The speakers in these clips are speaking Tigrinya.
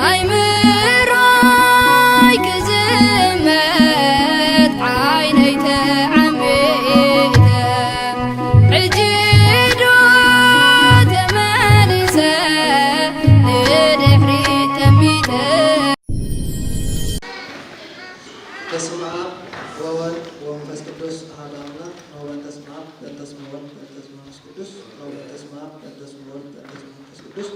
ኣይምሮይ ክዝመት ዓይነይ ተዓሚተ፣ ሕጂ ዶ ተመሊሰ ንድሕሪት ጠሚተ። በስመ አብ ወወልድ ወመንፈስ ቅዱስ አሐዱ አምላክ። ነው በእንተ ስመ አብ በእንተ ስመ ወልድ በእንተ ስመ መንፈስ ቅዱስ። ነው በእንተ ስመ አብ በእንተ ስመ ወልድ በእንተ ስመ መንፈስ ቅዱስ።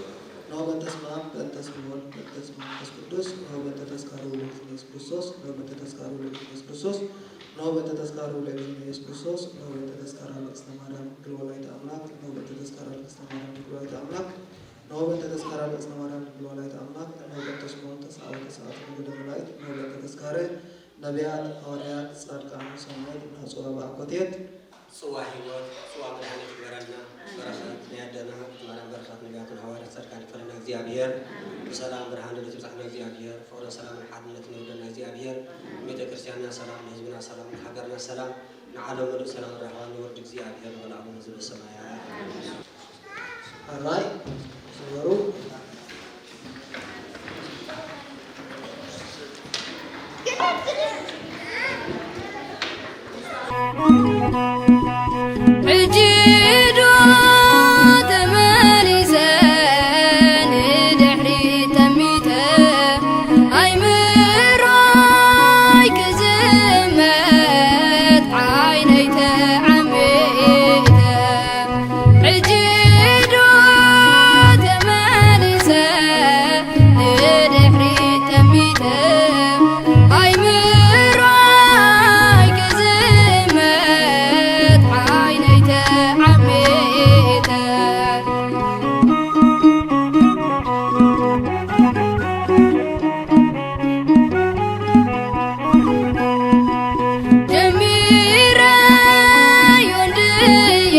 ነው በእንተ ስመ አብ በእንተ ስመ ወልድ በእንተ ስመ መንፈስ ቅዱስ። ነው በእንተ ተስካሩ ለእግዚእነ ኢየሱስ ክርስቶስ። ነው በእንተ ተስካሩ ለእግዚእነ ኢየሱስ ክርስቶስ። ነው በእንተ ተስካሩ ለእግዚእነ ኢየሱስ ክርስቶስ። ነው በእንተ ተስካራ ለእግዝእትነ ማርያም ድንግል ወላዲተ አምላክ። ነው በእንተ ተስካራ ለእግዝእትነ ማርያም ድንግል ወላዲተ አምላክ። ነው በእንተ ተስካራ ለእግዝእትነ ማርያም ድንግል ወላዲተ አምላክ። ነው በእንተ ስምዖን ተስዓ ወተስዓቱ ነገደ መላእክት። ነው በእንተ ተስካረ ነቢያት፣ ሐዋርያት፣ ጻድቃን፣ ሰማዕት፣ ናጹ አበው አኮቴት። ጽዋ ሕይወት፣ ጽዋ መድኃኒት ይግበረልና። በረኸት ናይ ኣደና ቅድስት ማርያም፣ በረኸት ነቢያትን ሐዋርያት ጻድቃን ይክፈለና። እግዚኣብሔር ብሰላም ብርሃን ልደቱ ይብጻሕና። እግዚኣብሔር ፍቕርን ሰላምን ሓድነትን ይወደና። እግዚኣብሔር ንቤተ ክርስቲያንና ሰላም፣ ንህዝብና ሰላም፣ ንሃገርና ሰላም፣ ንዓለም ምሉእ ሰላም ራህዋን ይወርድ። እግዚኣብሔር ንበል ኣቡነ ዘበሰማያት። ሕራይ ዝበሩ። ሕጂ ዶ ተመሊሰ ንድሕሪት ጠሚተ፣ ኣይምሮይ ክዝመት ዓይነይ ተዓሚተ። ሕጂ ዶ ተመሊሰ ንድሕሪት ጠሚተ፣ ኣይምሮይ ክዝመት ዓይነይ ተዓሚተ። ጀሚረዮ እንድየ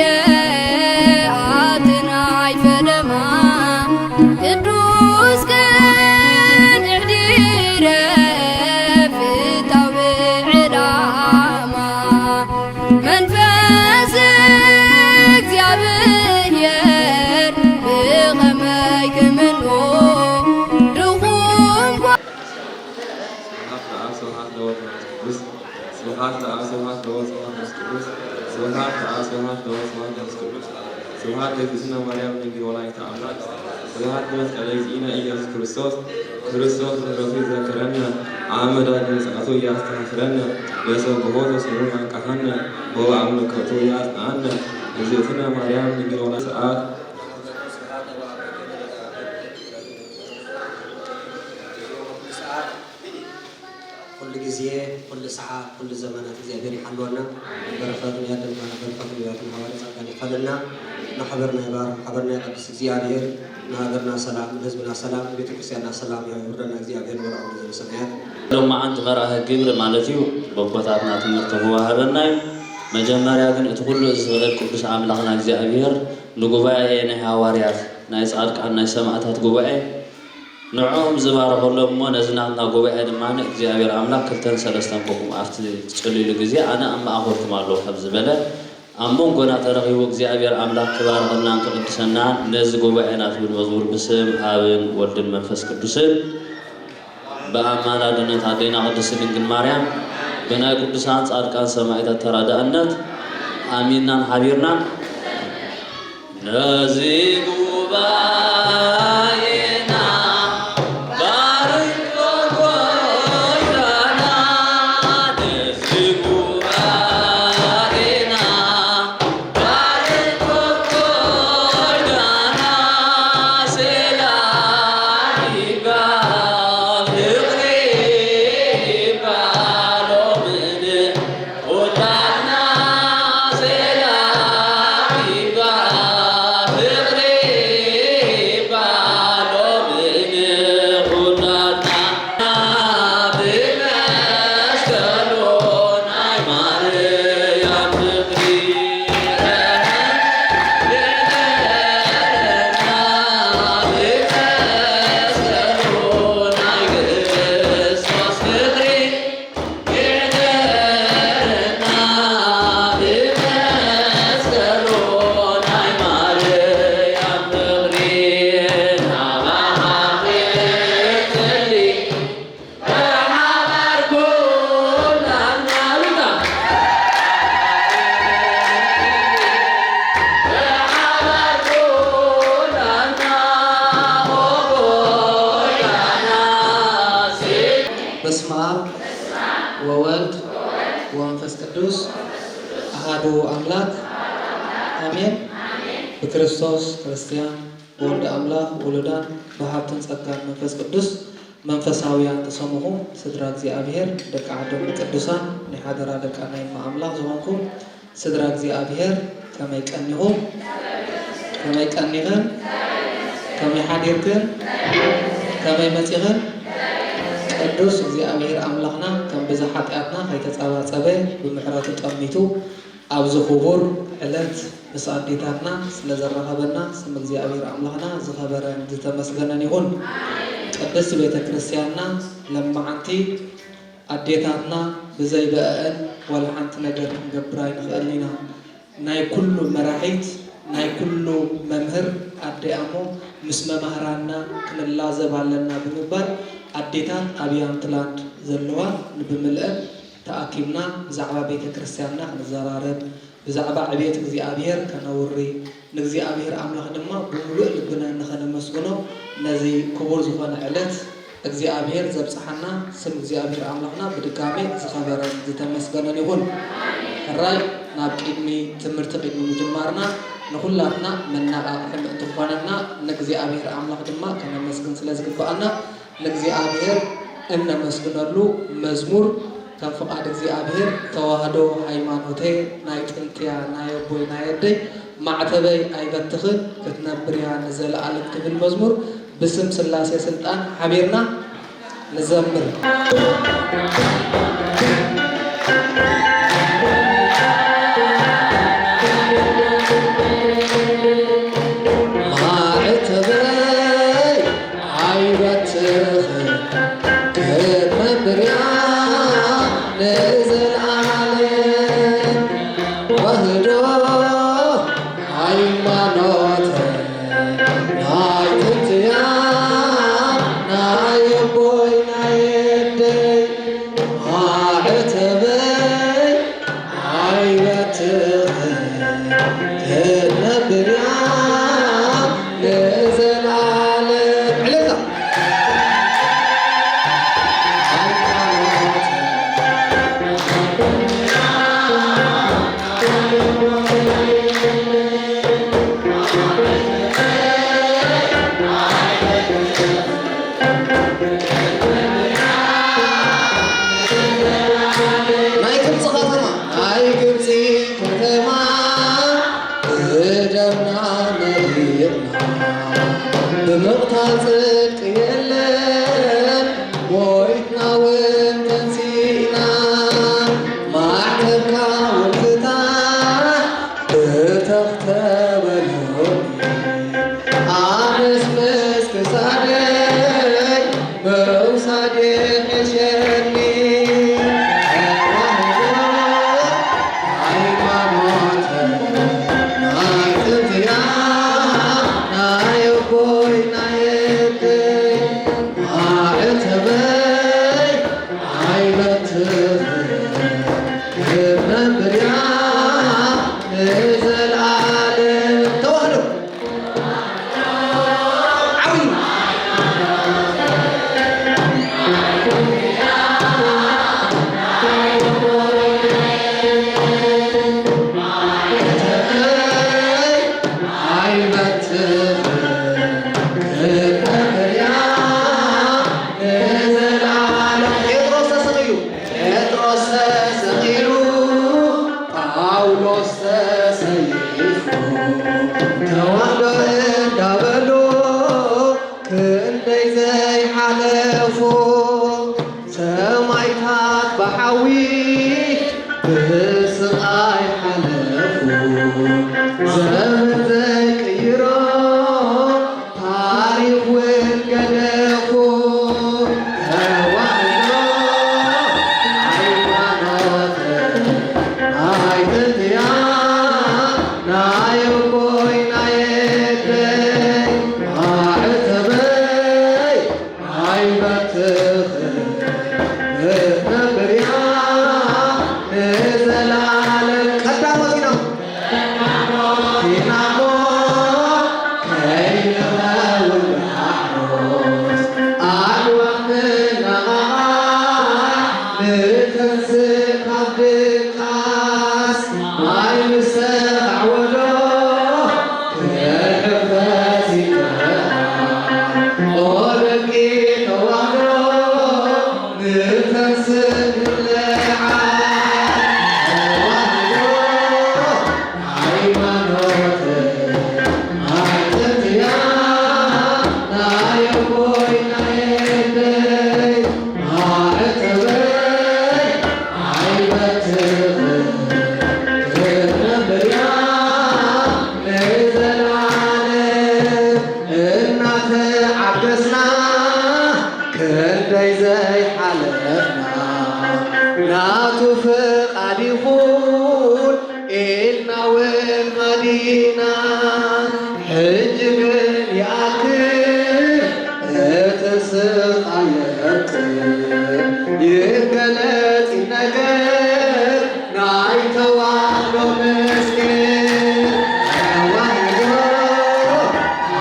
ኣብቲ ናይ ፈለማ ቅዱስ ቅንዕ ዲረ ፍታው ብዕላማ መንፈስ እግዚኣብሔር ብኸመይ ክምንዎ ድኹም ጓ- ስብሐት ለአብ፣ ስብሐት ለወልድ ወመንፈስ ቅዱስ። ስብሐት ለአብ፣ ስብሐት ለወልድ፣ ስብሐት ለመንፈስ ቅዱስ። ስብሐት ለአብ፣ ስብሐት ለወልድ፣ ስብሐት ለመንፈስ ቅዱስ። ስብሐት ለእግዝእትነ ማርያም ድንግል ወላዲተ አምላክ። ስብሐት ለመስቀለ እግዚእነ ኢየሱስ ክርስቶስ። ክርስቶስ በምሕረቱ ይዘክረነ፣ አብ መዳግም ምጽአቱ ያስተሳስረነ። ለሰብሖ ዘስሙ ያንቅሐነ፣ ወበአብ መከቱ ያጽንዓነ። እግዝእትነ ማርያም ድንግል ወላዲተ ሰዓት ኩሉ ግዜ፣ ኩሉ ሰዓት፣ ኩሉ ዘመናት እግዚኣብሔር ይሓልወና። በረኸቱ ያድልና፣ በረኸቱ ነቢያትን ሐዋርያት ጻድቃን ይክፈለና። ማሕበርና ይባርኽ፣ ማሕበርና ይቀድስ እግዚኣብሔር። ንሃገርና ሰላም፣ ንህዝብና ሰላም፣ ንቤተክርስትያንና ሰላም የውርደልና እግዚኣብሔር። ወልዓሉ ዘበሰማያት። ሎማዓንቲ መርሃ ግብሪ ማለት እዩ፣ በቦታትና ትምህርቲ ክወሃበና እዩ። መጀመርያ ግን እቲ ኩሉ ዝኽእል ቅዱስ ኣምላኽና እግዚኣብሔር ንጉባኤ ናይ ሃዋርያት፣ ናይ ጻድቃን፣ ናይ ሰማዕታት ጉባኤ ንዕኦም ዝባረኸሎም እሞ ነዚ ናትና ጉባኤ ድማ እግዚኣብሔር ኣምላኽ ክልተን ሰለስተን ኮኹም ኣብቲ ትጽልዩሉ ግዜ ኣነ ኣብ ማእኸልኩም ኣለኹ ከም ዝበለ ኣብ መንጎና ተረኺቡ እግዚኣብሔር ኣምላኽ ክባርኸናን ክቕድሰናን ነዚ ጉባኤ ናቱ መዝሙር ብስም ኣብን ወልድን መንፈስ ቅዱስን ብኣማላድነት ኣዴና ቅድስት ድንግል ማርያም ብናይ ቅዱሳን ጻድቃን ሰማዕታት ተራዳእነት ኣሚንናን ሓቢርናን ነዚ ጉባኤና ባርኮ ጎይታና፣ ነዚ ጉባኤና ባርኮ ጎይታና፣ ሰላም ይብዛ ፍቕሪ ይብዛ ሎምን ኩላትና ሰላም ይብዛ፣ ፍቕሪ ይብዛ፣ በስመ አብ ወወልድ ወመንፈስ ቅዱስ አሐዱ አምላክ አሜን። ብክርስቶስ ክርስቲያን፣ ብወልድ ኣምላኽ ውሉዳን፣ ብሃብትን ጸጋን መንፈስ ቅዱስ መንፈሳውያን ዝሰምኹም ስድራ እግዚኣብሔር፣ ደቂ ዓዶም ቅዱሳን፣ ናይ ሓደራ ደቂ ናይ እመ ኣምላኽ ዝኾንኩም ስድራ እግዚኣብሔር፣ ከመይ ቀኒኹም? ከመይ ቀኒኽን? ከመይ ሓዲርክን? ከመይ መጺኽን? ቅዱስ እግዚኣብሔር ኣምላኽና ከም ብዝሒ ሓጢኣትና ከይተጸባጸበ ብምሕረቱ ጠሚቱ ኣብዚ ክቡር ዕለት ምስ ኣዴታትና ስለ ዘራኸበና ስም እግዚኣብሔር ኣምላኽና ዝኸበረን ዝተመስገነን ይኹን። ቅድስት ቤተ ክርስቲያንና ለማዓንቲ ኣዴታትና ብዘይ ብአእን ዋላ ሓንቲ ነገር ክንገብር ኣይንኽእልን ኢና። ናይ ኩሉ መራሒት፣ ናይ ኩሉ መምህር ኣደ እያ እሞ ምስ መማህራንና ክንላዘብ ኣለና ብምባል ኣዴታት ኣብ ያንትላንድ ዘለዋ ንብምልአን ተኣኪብና ብዛዕባ ቤተ ክርስቲያንና ክንዘራረብ፣ ብዛዕባ ዕቤት እግዚኣብሔር ከነውሪ፣ ንእግዚኣብሔር ኣምላኽ ድማ ብምሉእ ልብና ንኸነመስግኖ ነዚ ክቡር ዝኾነ ዕለት እግዚኣብሔር ዘብጽሓና ስም እግዚኣብሔር ኣምላኽና ብድጋሜ ዝኸበረን ዝተመስገነን ይኹን። ሕራይ ናብ ቅድሚ ትምህርቲ ቅድሚ ምጅማርና ንኹላትና መነቓቕሒ ምእንቲ ክኾነና ንእግዚኣብሔር ኣምላኽ ድማ ከነመስግን ስለ ዝግብኣና ንእግዚኣብሔር እነመስግነሉ መዝሙር ከም ፍቓድ እግዚኣብሔር ተዋህዶ ሃይማኖተይ ናይ ጥንትያ ናይ ኣቦይ ናይ ኣደይ ማዕተበይ ኣይበትኽን ክትነብር እያ ንዘለኣለም ትብል መዝሙር ብስም ስላሴ ስልጣን ሓቢርና ንዘምር። ማዕተበይ ኣይበትኽን ክትነብር እያ ንዘለኣለም ተዋህዶ ሃይማኖት ናይ ጥንትያ ናይ ኣቦይ ናይ ኣደይ ማዕተበይ ኣይበትኽን ክትነብር እያ ንዘለኣለም። ዕልልታ። ናይ ግብፂ ከተማ፣ ናይ ግብፂ ከተማ ብደምና መሊእና፣ ብምቕታል ጽድቂ የለን፣ ሞይትና እውን ተንሲእና። ማዕተብካ እውን ፍታሕ ብተኽ ተበልዑኒ፣ ኣነስ ምስ ክሳደይ ምውሳድ የሕሸኒ። ተዋህዶ ሃይማኖት ናይ ጥንትያ ናይ ኣቦይ ናይ ኣደይ ማዕተበይ ኣይበትኽን ክትነብር እያ ንዘለኣለም። ተዋህዶ ዓብዩ ጴጥሮስ ተሰቒሉ፣ ጳውሎስ ተሰይፉ፣ ተዋህዶ እንዳበሉ ክንደይ ዘይሓለፉ ሰማይታት ብሓዊ ብስቓይ ሓለፉ። ዘመን ዘይቅይሮ ታሪኽ እውን ገደፉ። ተዋህዶ ሃይማኖት ናይ ጥንትያ ናይ ኣቦይ ናይ ኣደይ ማዕተበይ ኣይበትኽን ክትነብር እያ ዘይሓለፍና ናቱ ፍቓድ ይኹን ኢልና እውን ሃዲና። ሕጂ ግን ይኣክል እቲ ስቓይ የብቅዕ፣ ይገለጽ ይነገር ናይ ተዋህዶ ምስጢር። ተዋህዶ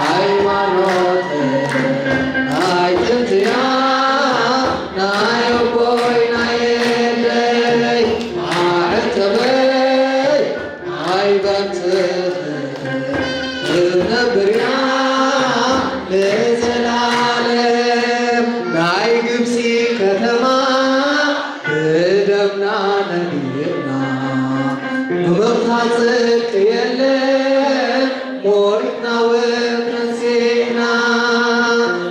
ሃይማኖት ናይ ጥንትያ ናይ ኣቦይ ናይ ኣደይ ማዕተበይ ኣይበትኽን ክትነብር እያ ንዘላለም። ናይ ግብፂ ከተማ ብደምና ነቢዕና ብምቕታል ጽድቂ የለን ሞይትና እውን ተንሲእና።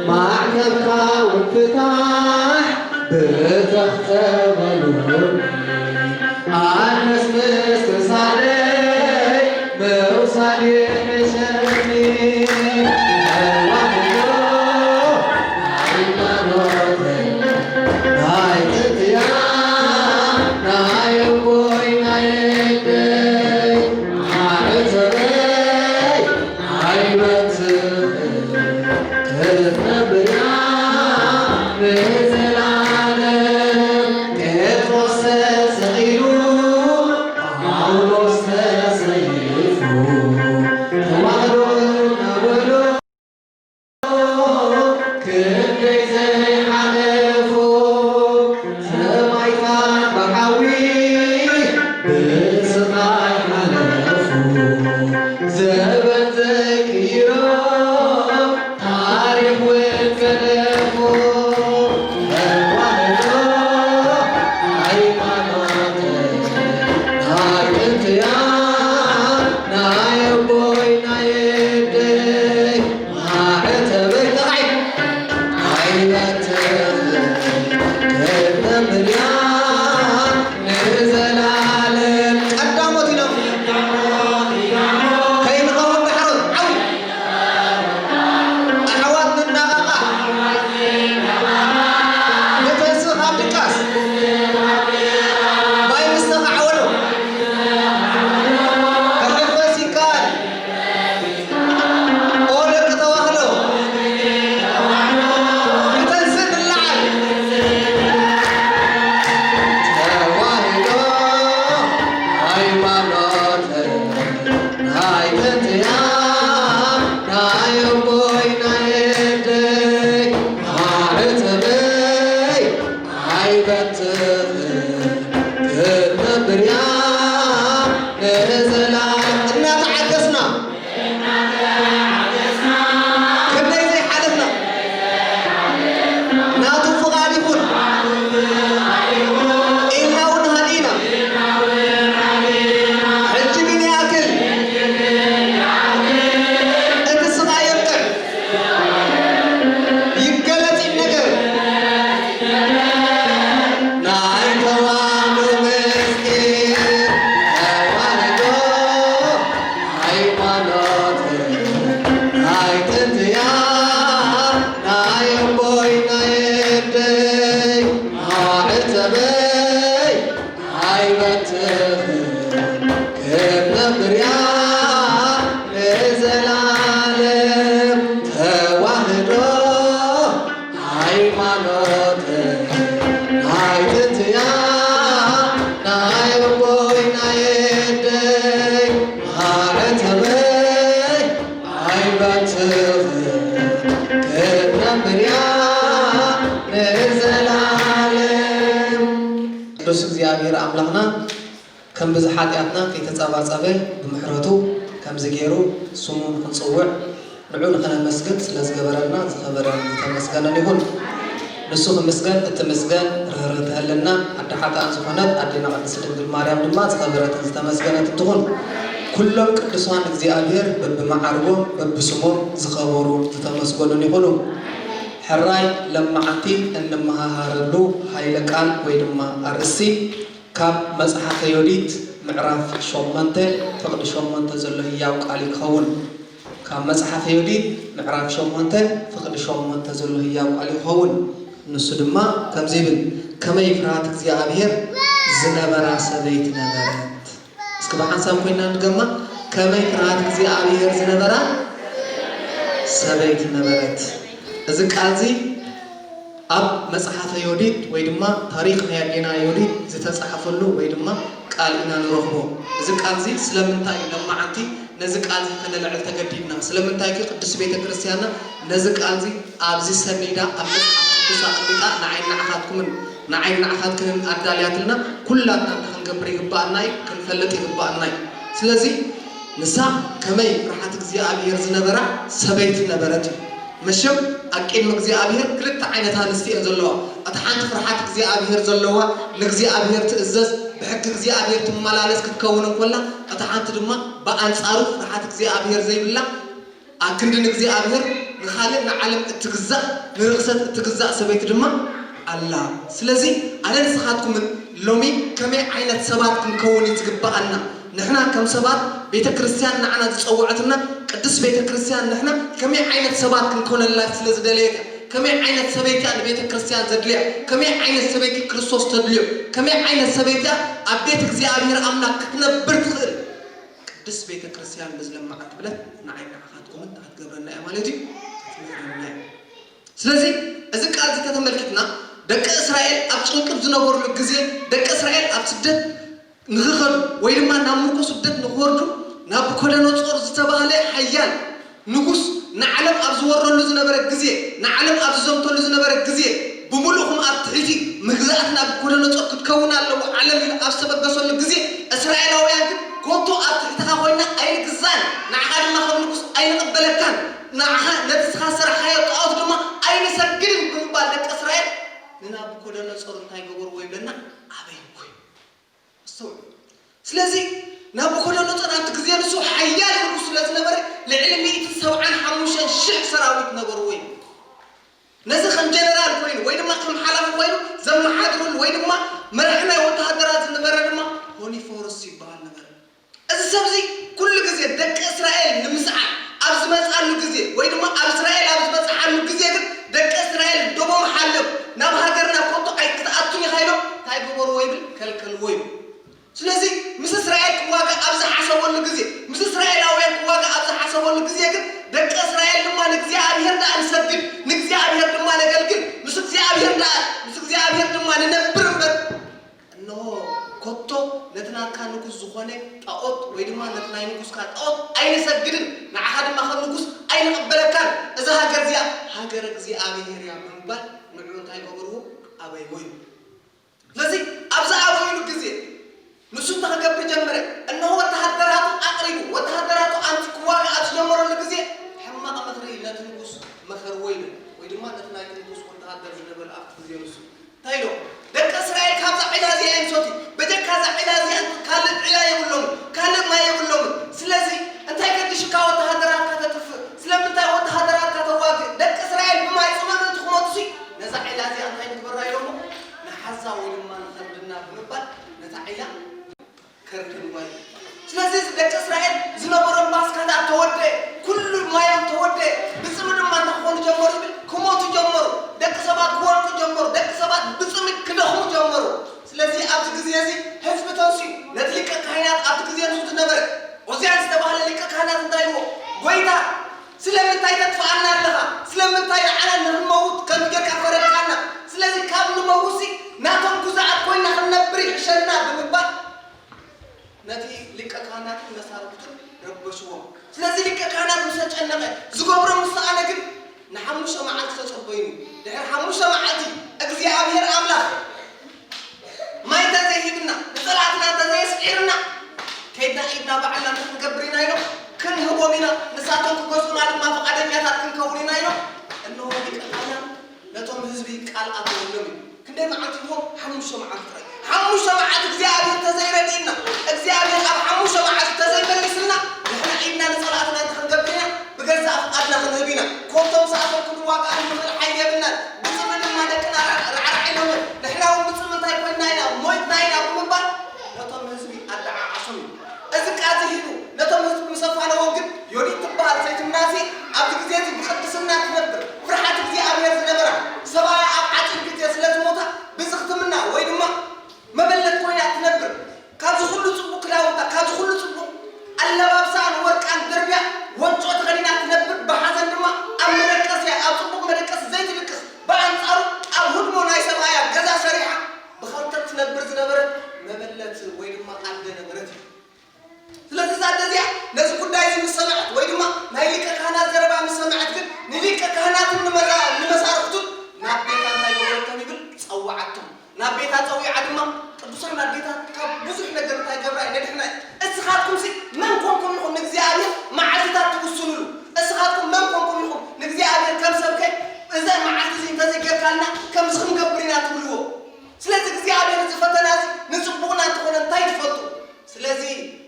ማዕተብካ እውን ፍታሕ ብተኽተ በሉኒ ኣነስ ምስትሳደይ ምውሳድ ይሕሸኒ። ተዋህዶ ሃይማኖተይ ናይ ጥንትያ ናይ ኣቦይ ናይ ኣደይ ማዕተበይ ኣይበትኽን ክትነብር እያ ንዘላለም። ጴጥሮስ ተሰቒሉ ጳውሎስ ተሰይፉ ተዋህዶ እናበሎ ክንደይ ዘይሓለፉ ሰማዕታት ብሓዊ ብስቓይ ሓለፉ። ዘበን ዘይቅይሮ ታሪኽ እውን ገደፉ። ተዋህዶ ሃይማኖት ናይ ጥንትያ ናይ ኣቦይ ናይ ኣደይ ማዕተበይ ተባዒ ኣይበትኽን ክትነብር እያ ንዘላለም። ቀዳሞት ኢሎም ከይንኸውን ዳሕሮት ዓው ኣሕዋት ንናቓቓ። ንተንስእ ካብ ድቃስ ማይ ምስተኻዕወሉ ክሕፈስ ይከኣል። ኦ ደቂ ተዋህዶ ንተንስእ ንለዓል። ተዋህዶ ሃይማኖት ናይ ጥንትያ ናይ ኣቦይ ናይ ኣደይ ማዕተበይ ኣይበትኽን ክትነብር እያ ንዘላለም። እናተዓገስና ክንደይ ዘይሓለፍና ናቱ ፍቓድ ይኹን ኢልና እውን ሃዲና። ሕጂ ግን ይኣክል እቲ ስቓይ የብቅዕ። ይገለጽ ይነገር ናይ ተዋህዶ ምስጢር ተዋህዶ ሃይማኖት ናይ ጥንትያ ናይ ኣቦይ ናይ ኣደይ ማዕተበይ ኣይበትኽን ክትነብር እያ ንዘላለም። ተዋህዶ ሃይማኖት ናይ ጥንትያ ናይ ኣቦይ ናይ ኣደይ ማዕተበይ ኣይበትኽን ክትነብር እያ ንዘላለም። ቅዱስ እግዚኣብሔር ኣምላኽና ከም ብዝሒ ሓጢኣትና ከይተጸባጸበ ብምሕረቱ ከምዚ ገይሩ ስሙ ንኽንጽውዕ ንዑ ንኸነመስግን ስለ ዝገበረልና ዝኸበረን ዝተመስገነን ይኹን። ንሱ ክምስገን እትምስገን ርህርህቲ ህልና ኣደ ሓጥኣን ዝኾነት ኣዴና ቅድስት ድንግል ማርያም ድማ ዝኸበረትን ዝተመስገነትን ትኹን። ኩሎም ቅዱሳን እግዚኣብሔር በብመዓርጎም በብስሞም ዝኸበሩን ዝተመስገኑን ይኹኑ። ሕራይ ለማዓንቲ እንመሃሃረሉ ሃይለ ቃል ወይ ድማ ኣርእስቲ ካብ መጽሓፈ ዮዲት ምዕራፍ ሸሞንተ ፍቕዲ ሸሞንተ ዘሎ ህያው ቃል እዩ ክኸውን። ካብ መጽሓፈ ዮዲት ምዕራፍ ሸሞንተ ፍቕዲ ሸሞንተ ዘሎ ህያው ቃል እዩ ክኸውን። ንሱ ድማ ከምዚ ይብል፣ ከመይ ፍርሃት እግዚኣብሔር ዝነበራ ሰበይቲ ነበረት። እስኪ ብሓንሳብ ኮይና ንድገማ፣ ከመይ ፍርሃት እግዚኣብሔር ዝነበራ ሰበይቲ ነበረት። እዚ ቃል እዚ ኣብ መጽሓፈ ዮዲት ወይ ድማ ታሪኽ ናይ ኣዴና ዮዲት ዝተጻሕፈሉ ወይ ድማ ቃል ኢና ንረኽቦ። እዚ ቃል እዚ ስለምንታይ እዩ ሎማዓንቲ ነዚ ቃል እዚ ከነልዕል ተገዲድና? ስለምንታይ ከ ቅድስት ቤተ ክርስቲያንና ነዚ ቃል እዚ ኣብዚ ሰኒዳ ኣብ መጽሓፍ ቅዱስ ኣቐሚጣ ንዓይን ንዓኻትኩምን ንዓይን ንዓኻትክንን ኣዳልያትልና ኩላትና እንታይ ክንገብር ይግባኣና እዩ? ክንፈልጥ ይግባኣና እዩ። ስለዚ ንሳ ከመይ ፍርሓት እግዚኣብሔር ዝነበራ ሰበይቲ ነበረት እዩ። መሸም ኣብ ቅድሚ እግዚኣብሔር ክልተ ዓይነት ኣንስቲ እየን ዘለዋ። እታ ሓንቲ ፍርሓት እግዚኣብሔር ዘለዋ፣ ንእግዚኣብሔር ትእዘዝ፣ ብሕጊ እግዚኣብሔር ትመላለስ ክትከውን እንኮላ፣ እታ ሓንቲ ድማ ብኣንጻሩ ፍርሓት እግዚኣብሔር ዘይብላ፣ ኣብ ክንዲ ንእግዚኣብሔር ንኻልእ ንዓለም እትግዛእ፣ ንርኽሰት እትግዛእ ሰበይቲ ድማ ኣላ። ስለዚ ኣነ ንስኻትኩምን ሎሚ ከመይ ዓይነት ሰባት ክንከውን እዩ ዝግብኣና? ንሕና ከም ሰባት ቤተ ክርስቲያን ንዓና ዝጸውዐትና ቅድስት ቤተ ክርስቲያን ንሕና ከመይ ዓይነት ሰባት ክንኮነላ ስለ ዝደለየት እያ። ከመይ ዓይነት ሰበይቲ እያ ንቤተ ክርስቲያን ዘድልያ? ከመይ ዓይነት ሰበይቲ ክርስቶስ ተድልዮ? ከመይ ዓይነት ሰበይቲ እያ ኣብ ቤት እግዚኣብሔር ኣምላኽ ክትነብር ትኽእል? ቅድስት ቤተ ክርስቲያን በዚ ለማዓት ብለት ንዓይ ንዓኻትኩምን እንታይ ክትገብረና እያ ማለት እዩ? ክትምህረና እያ። ስለዚ እዚ ቃል እዚ ከተመልክትና ደቂ እስራኤል ኣብ ጭንቅብ ዝነበሩሉ ግዜ ደቂ እስራኤል ኣብ ስደት ንኽኸዱ ወይ ድማ ናብ ምርኮ ስደት ንኽወርዱ ናቡኮደነጾር ዝተባህለ ሓያል ንጉስ ንዓለም ኣብ ዝወረሉ ዝነበረ ግዜ ንዓለም ኣብ ዝዘምተሉ ዝነበረ ግዜ ብምሉእኹም ኣብ ትሕቲ ምግዛእት ናቡኮደነጾር ክትከውን ኣለዎ ዓለም ኢሉ ኣብ ዝተበገሰሉ ግዜ እስራኤላውያን ግን ኮቶ ኣብ ትሕትኻ ኮይና ኣይንግዛእን ንዓኻ ድማ ከም ንጉስ ኣይንቕበለካን ንዓኻ ነቲ ስኻ ዝሰራሕካዮ ጣዖት ድማ ኣይንሰግድን ብምባል ደቂ እስራኤል ንናቡኮደነጾር እንታይ ገበርዎ ይብለና ኣበይዎ እዩ። ኣስተውዕሉ። ስለዚ ናቡኮደነጾር ኣብቲ ግዜ ንሱ ሓያል ንጉስ ስለ ዝነበረ ልዕሊ ሚእትን ሰብዓን ሓሙሽተን ሽሕ ሰራዊት ነበርዎ እዩ። ነዚ ከም ጀነራል ኮይኑ ወይ ድማ ከም ሓላፊ ኮይኑ ዘመሓድረሉ ወይ ድማ መራሒ ናይ ወተሃደራት ዝነበረ ድማ ሆኒፎርስ ይበሃል ነበረ። እዚ ሰብ እዚ ኩሉ ግዜ ደቂ እስራኤል ንምስዓር ኣብ ዝመፅኣሉ ግዜ ወይ ድማ ኣብ እስራኤል ኣብ ዝበፅሓሉ ግዜ ግን ደቂ እስራኤል ደቦም ሓልዮም ናብ ሃገርና ኮቶ ኣይክትኣቱን ኢኻ ኢሎም እንታይ ገበርዎ ይብል ከልከልዎ ይብል። ስለዚ ምስ እስራኤል ክዋጋእ ኣብ ዝሓሰበሉ ግዜ ምስ እስራኤላውያን ክዋጋእ ኣብ ዝሓሰበሉ ግዜ ግን ደቂ እስራኤል ድማ ንእግዚኣብሔር ደኣ ንሰግድ ንእግዚኣብሔር ድማ ነገልግል ምስ እግዚኣብሔር ደኣ ምስ እግዚኣብሔር ድማ ንነብር እምበር እንሆ ኮቶ ነቲ ናትካ ንጉስ ዝኾነ ጣኦት ወይ ድማ ነቲ ናይ ንጉስካ ጣኦት ኣይንሰግድን ንዓኻ ድማ ከም ንጉስ ኣይንቕበለካን እዛ ሃገር እዚኣ ሃገር እግዚኣብሔር እያ ብምባል ንዑ እንታይ ገበርዎ ኣበይዎ እዩ ስለዚ ኣብዚ ኣበይሉ ግዜ ንሱ እንታይ ክገብር ጀመረ እንሆ ወተሃደራቱ ኣቕሪቡ ወተሃደራቱ ኣንቲ ክዋጋ ኣብ ዝጀመረሉ ግዜ ሕማቕ ምኽሪ ነቲ ንጉስ መኸርዎ ይብል ወይ ድማ ነቲ ናይቲ ንጉስ ወተሃደር ዝነበረ ኣብቲ ግዜ ንሱ እንታይ ኢሎም ደቂ እስራኤል ካብዛ ዒላ እዚኣ እዮም ዝሰትዩ በጀካ እዛ ዒላ እዚኣ ካልእ ዒላ የብሎምን ካልእ ማይ የብሎምን ስለዚ እንታይ ገድሽካ ወተሃደራትካ ተጥፍእ ስለምንታይ ወተሃደራትካ ተዋግእ ደቂ እስራኤል ብማይ ፅመም እንትክመፁሲ ነዛ ዒላ እዚኣ እንታይ ንግበራ ኢሎሞ ንሓዛ ወይ ድማ ንኸርድና ብምባል ነታ ዒላ ከርድንዋ እዩ ስለዚ እዚ ደቂ እስራኤል ዝነበሮም ባስካታት ተወደአ ኩሉ ማዮም ተወደአ ብፅሚ ድማ እንታይ ክኾኑ ጀመሩ ይብል ክሞቱ ጀመሩ ደቂ ሰባት ክወድቁ ጀመሩ ደቂ ሰባት ብፅሚ ክደኽሙ ጀመሩ ስለዚ ኣብዚ ግዜ እዚ ህዝቢ ተንስኡ ነቲ ሊቀ ካህናት ኣብቲ ግዜ ንሱ ዝነበረ ኦዝያን ዝተባህለ ሊቀ ካህናት እንታይ ኢልዎ ጎይታ ስለምንታይ ተጥፍኣና ኣለኻ ስለምንታይ ንዓና ንኽንመውት ከምዚ ጌርካ ፈረድካና ስለዚ ካብ ንመውትሲ ናቶም ግዙኣት ኮይና ክንነብር ይሕሸና ብምባል ነቲ ሊቀ ካህናትን መሳርሕቱን ረበሽዎም። ስለዚ ሊቀ ካህናት ምስ ተጨነቐ ዝገብሮ ምስ ሰኣነ ግን ንሓሙሽተ መዓልቲ ተጸበዩኒ። ድሕሪ ሓሙሽተ መዓልቲ እግዚኣብሔር ኣምላኽ ማይ እንተዘይሂብና፣ ንጸላእትና እንተዘየስዒርና፣ ከይድና ኢድና ባዕልና እንታይ ክንገብር ኢና ኢሎም ክንህቦም ኢና፣ ንሳቶም ክገዝኡና ድማ ፍቓደኛታት ክንከውን ኢና ኢሎም። እንሆ ሊቀ ካህናት ነቶም ህዝቢ ቃል ኣተወሎም እዩ። ክንደይ መዓልቲ ይብሎ? ሓሙሽተ መዓልቲ ጥራይ። ሓሙሽተ መዓልቲ እግዚኣብሔር ተዘይረድእና፣ እግዚኣብሔር ኣብ ሓሙሽተ መዓልቲ ተዘይመሊስልና፣ ንሕና ኢድና ንጸላእትና እንታይ ክንገብር ኢና? ብገዛእ ፍቓድና ክንህብ ኢና። ኮቶም ሰኣቶም ክንዋጋእ ንኽእል ሓይሊ የብልናን። ብጽምኢ ድማ ደቅና ራዕራዕ ኢሎምን፣ ንሕና እውን ብጽምኢ እንታይ ኮይንና ኢና? ሞይትና ኢና ብምባል ነቶም ህዝቢ ኣደዓዓሶም እዩ። እዚ ቃል እዚ ሂቡ ነቶም ህዝቢ ምስ ኣፋነዎም ግን፣ ዮዲት ትበሃል ሰይቲ ምናሴ ኣብዚ ግዜ እዚ ብቕድስና ትነብር፣ ፍርሓት እግዚኣብሔር ዝነበራ፣ ሰብኣያ ኣብ ዓጺዱ ምስ ሰምዐት ወይ ድማ ናይ ሊቀ ካህናት ዘረባ ምስ ሰምዐት ግን ንሊቀ ካህናትን ንመዛ- ንመሳርሕቱን ናብ ቤታ እንታይ ገበረቶም ይብል? ጸውዓቶም። ናብ ቤታ ጸዊዓ ድማ ቅዱሳን ኣዴታት ካብ ብዙሕ ነገር እንታይ ገብራ እየን? የድሕና እየን። እስኻትኩምሲ መን ኮንኩም ኢኹም ንእግዚኣብሔር መዓልትታት ትውስኑሉ? እስኻትኩም መን ኮንኩም ኢኹም ንእግዚኣብሔር ከም ሰብከ እዘን መዓልቲ እዚ እንተዘይጌርካልና ከምዚ ክንገብር ኢና ትብልዎ? ስለዚ እግዚኣብሔር እዚ ፈተና እዚ ንጽቡቕና እንተኾነ እንታይ ትፈልጡ? ስለዚ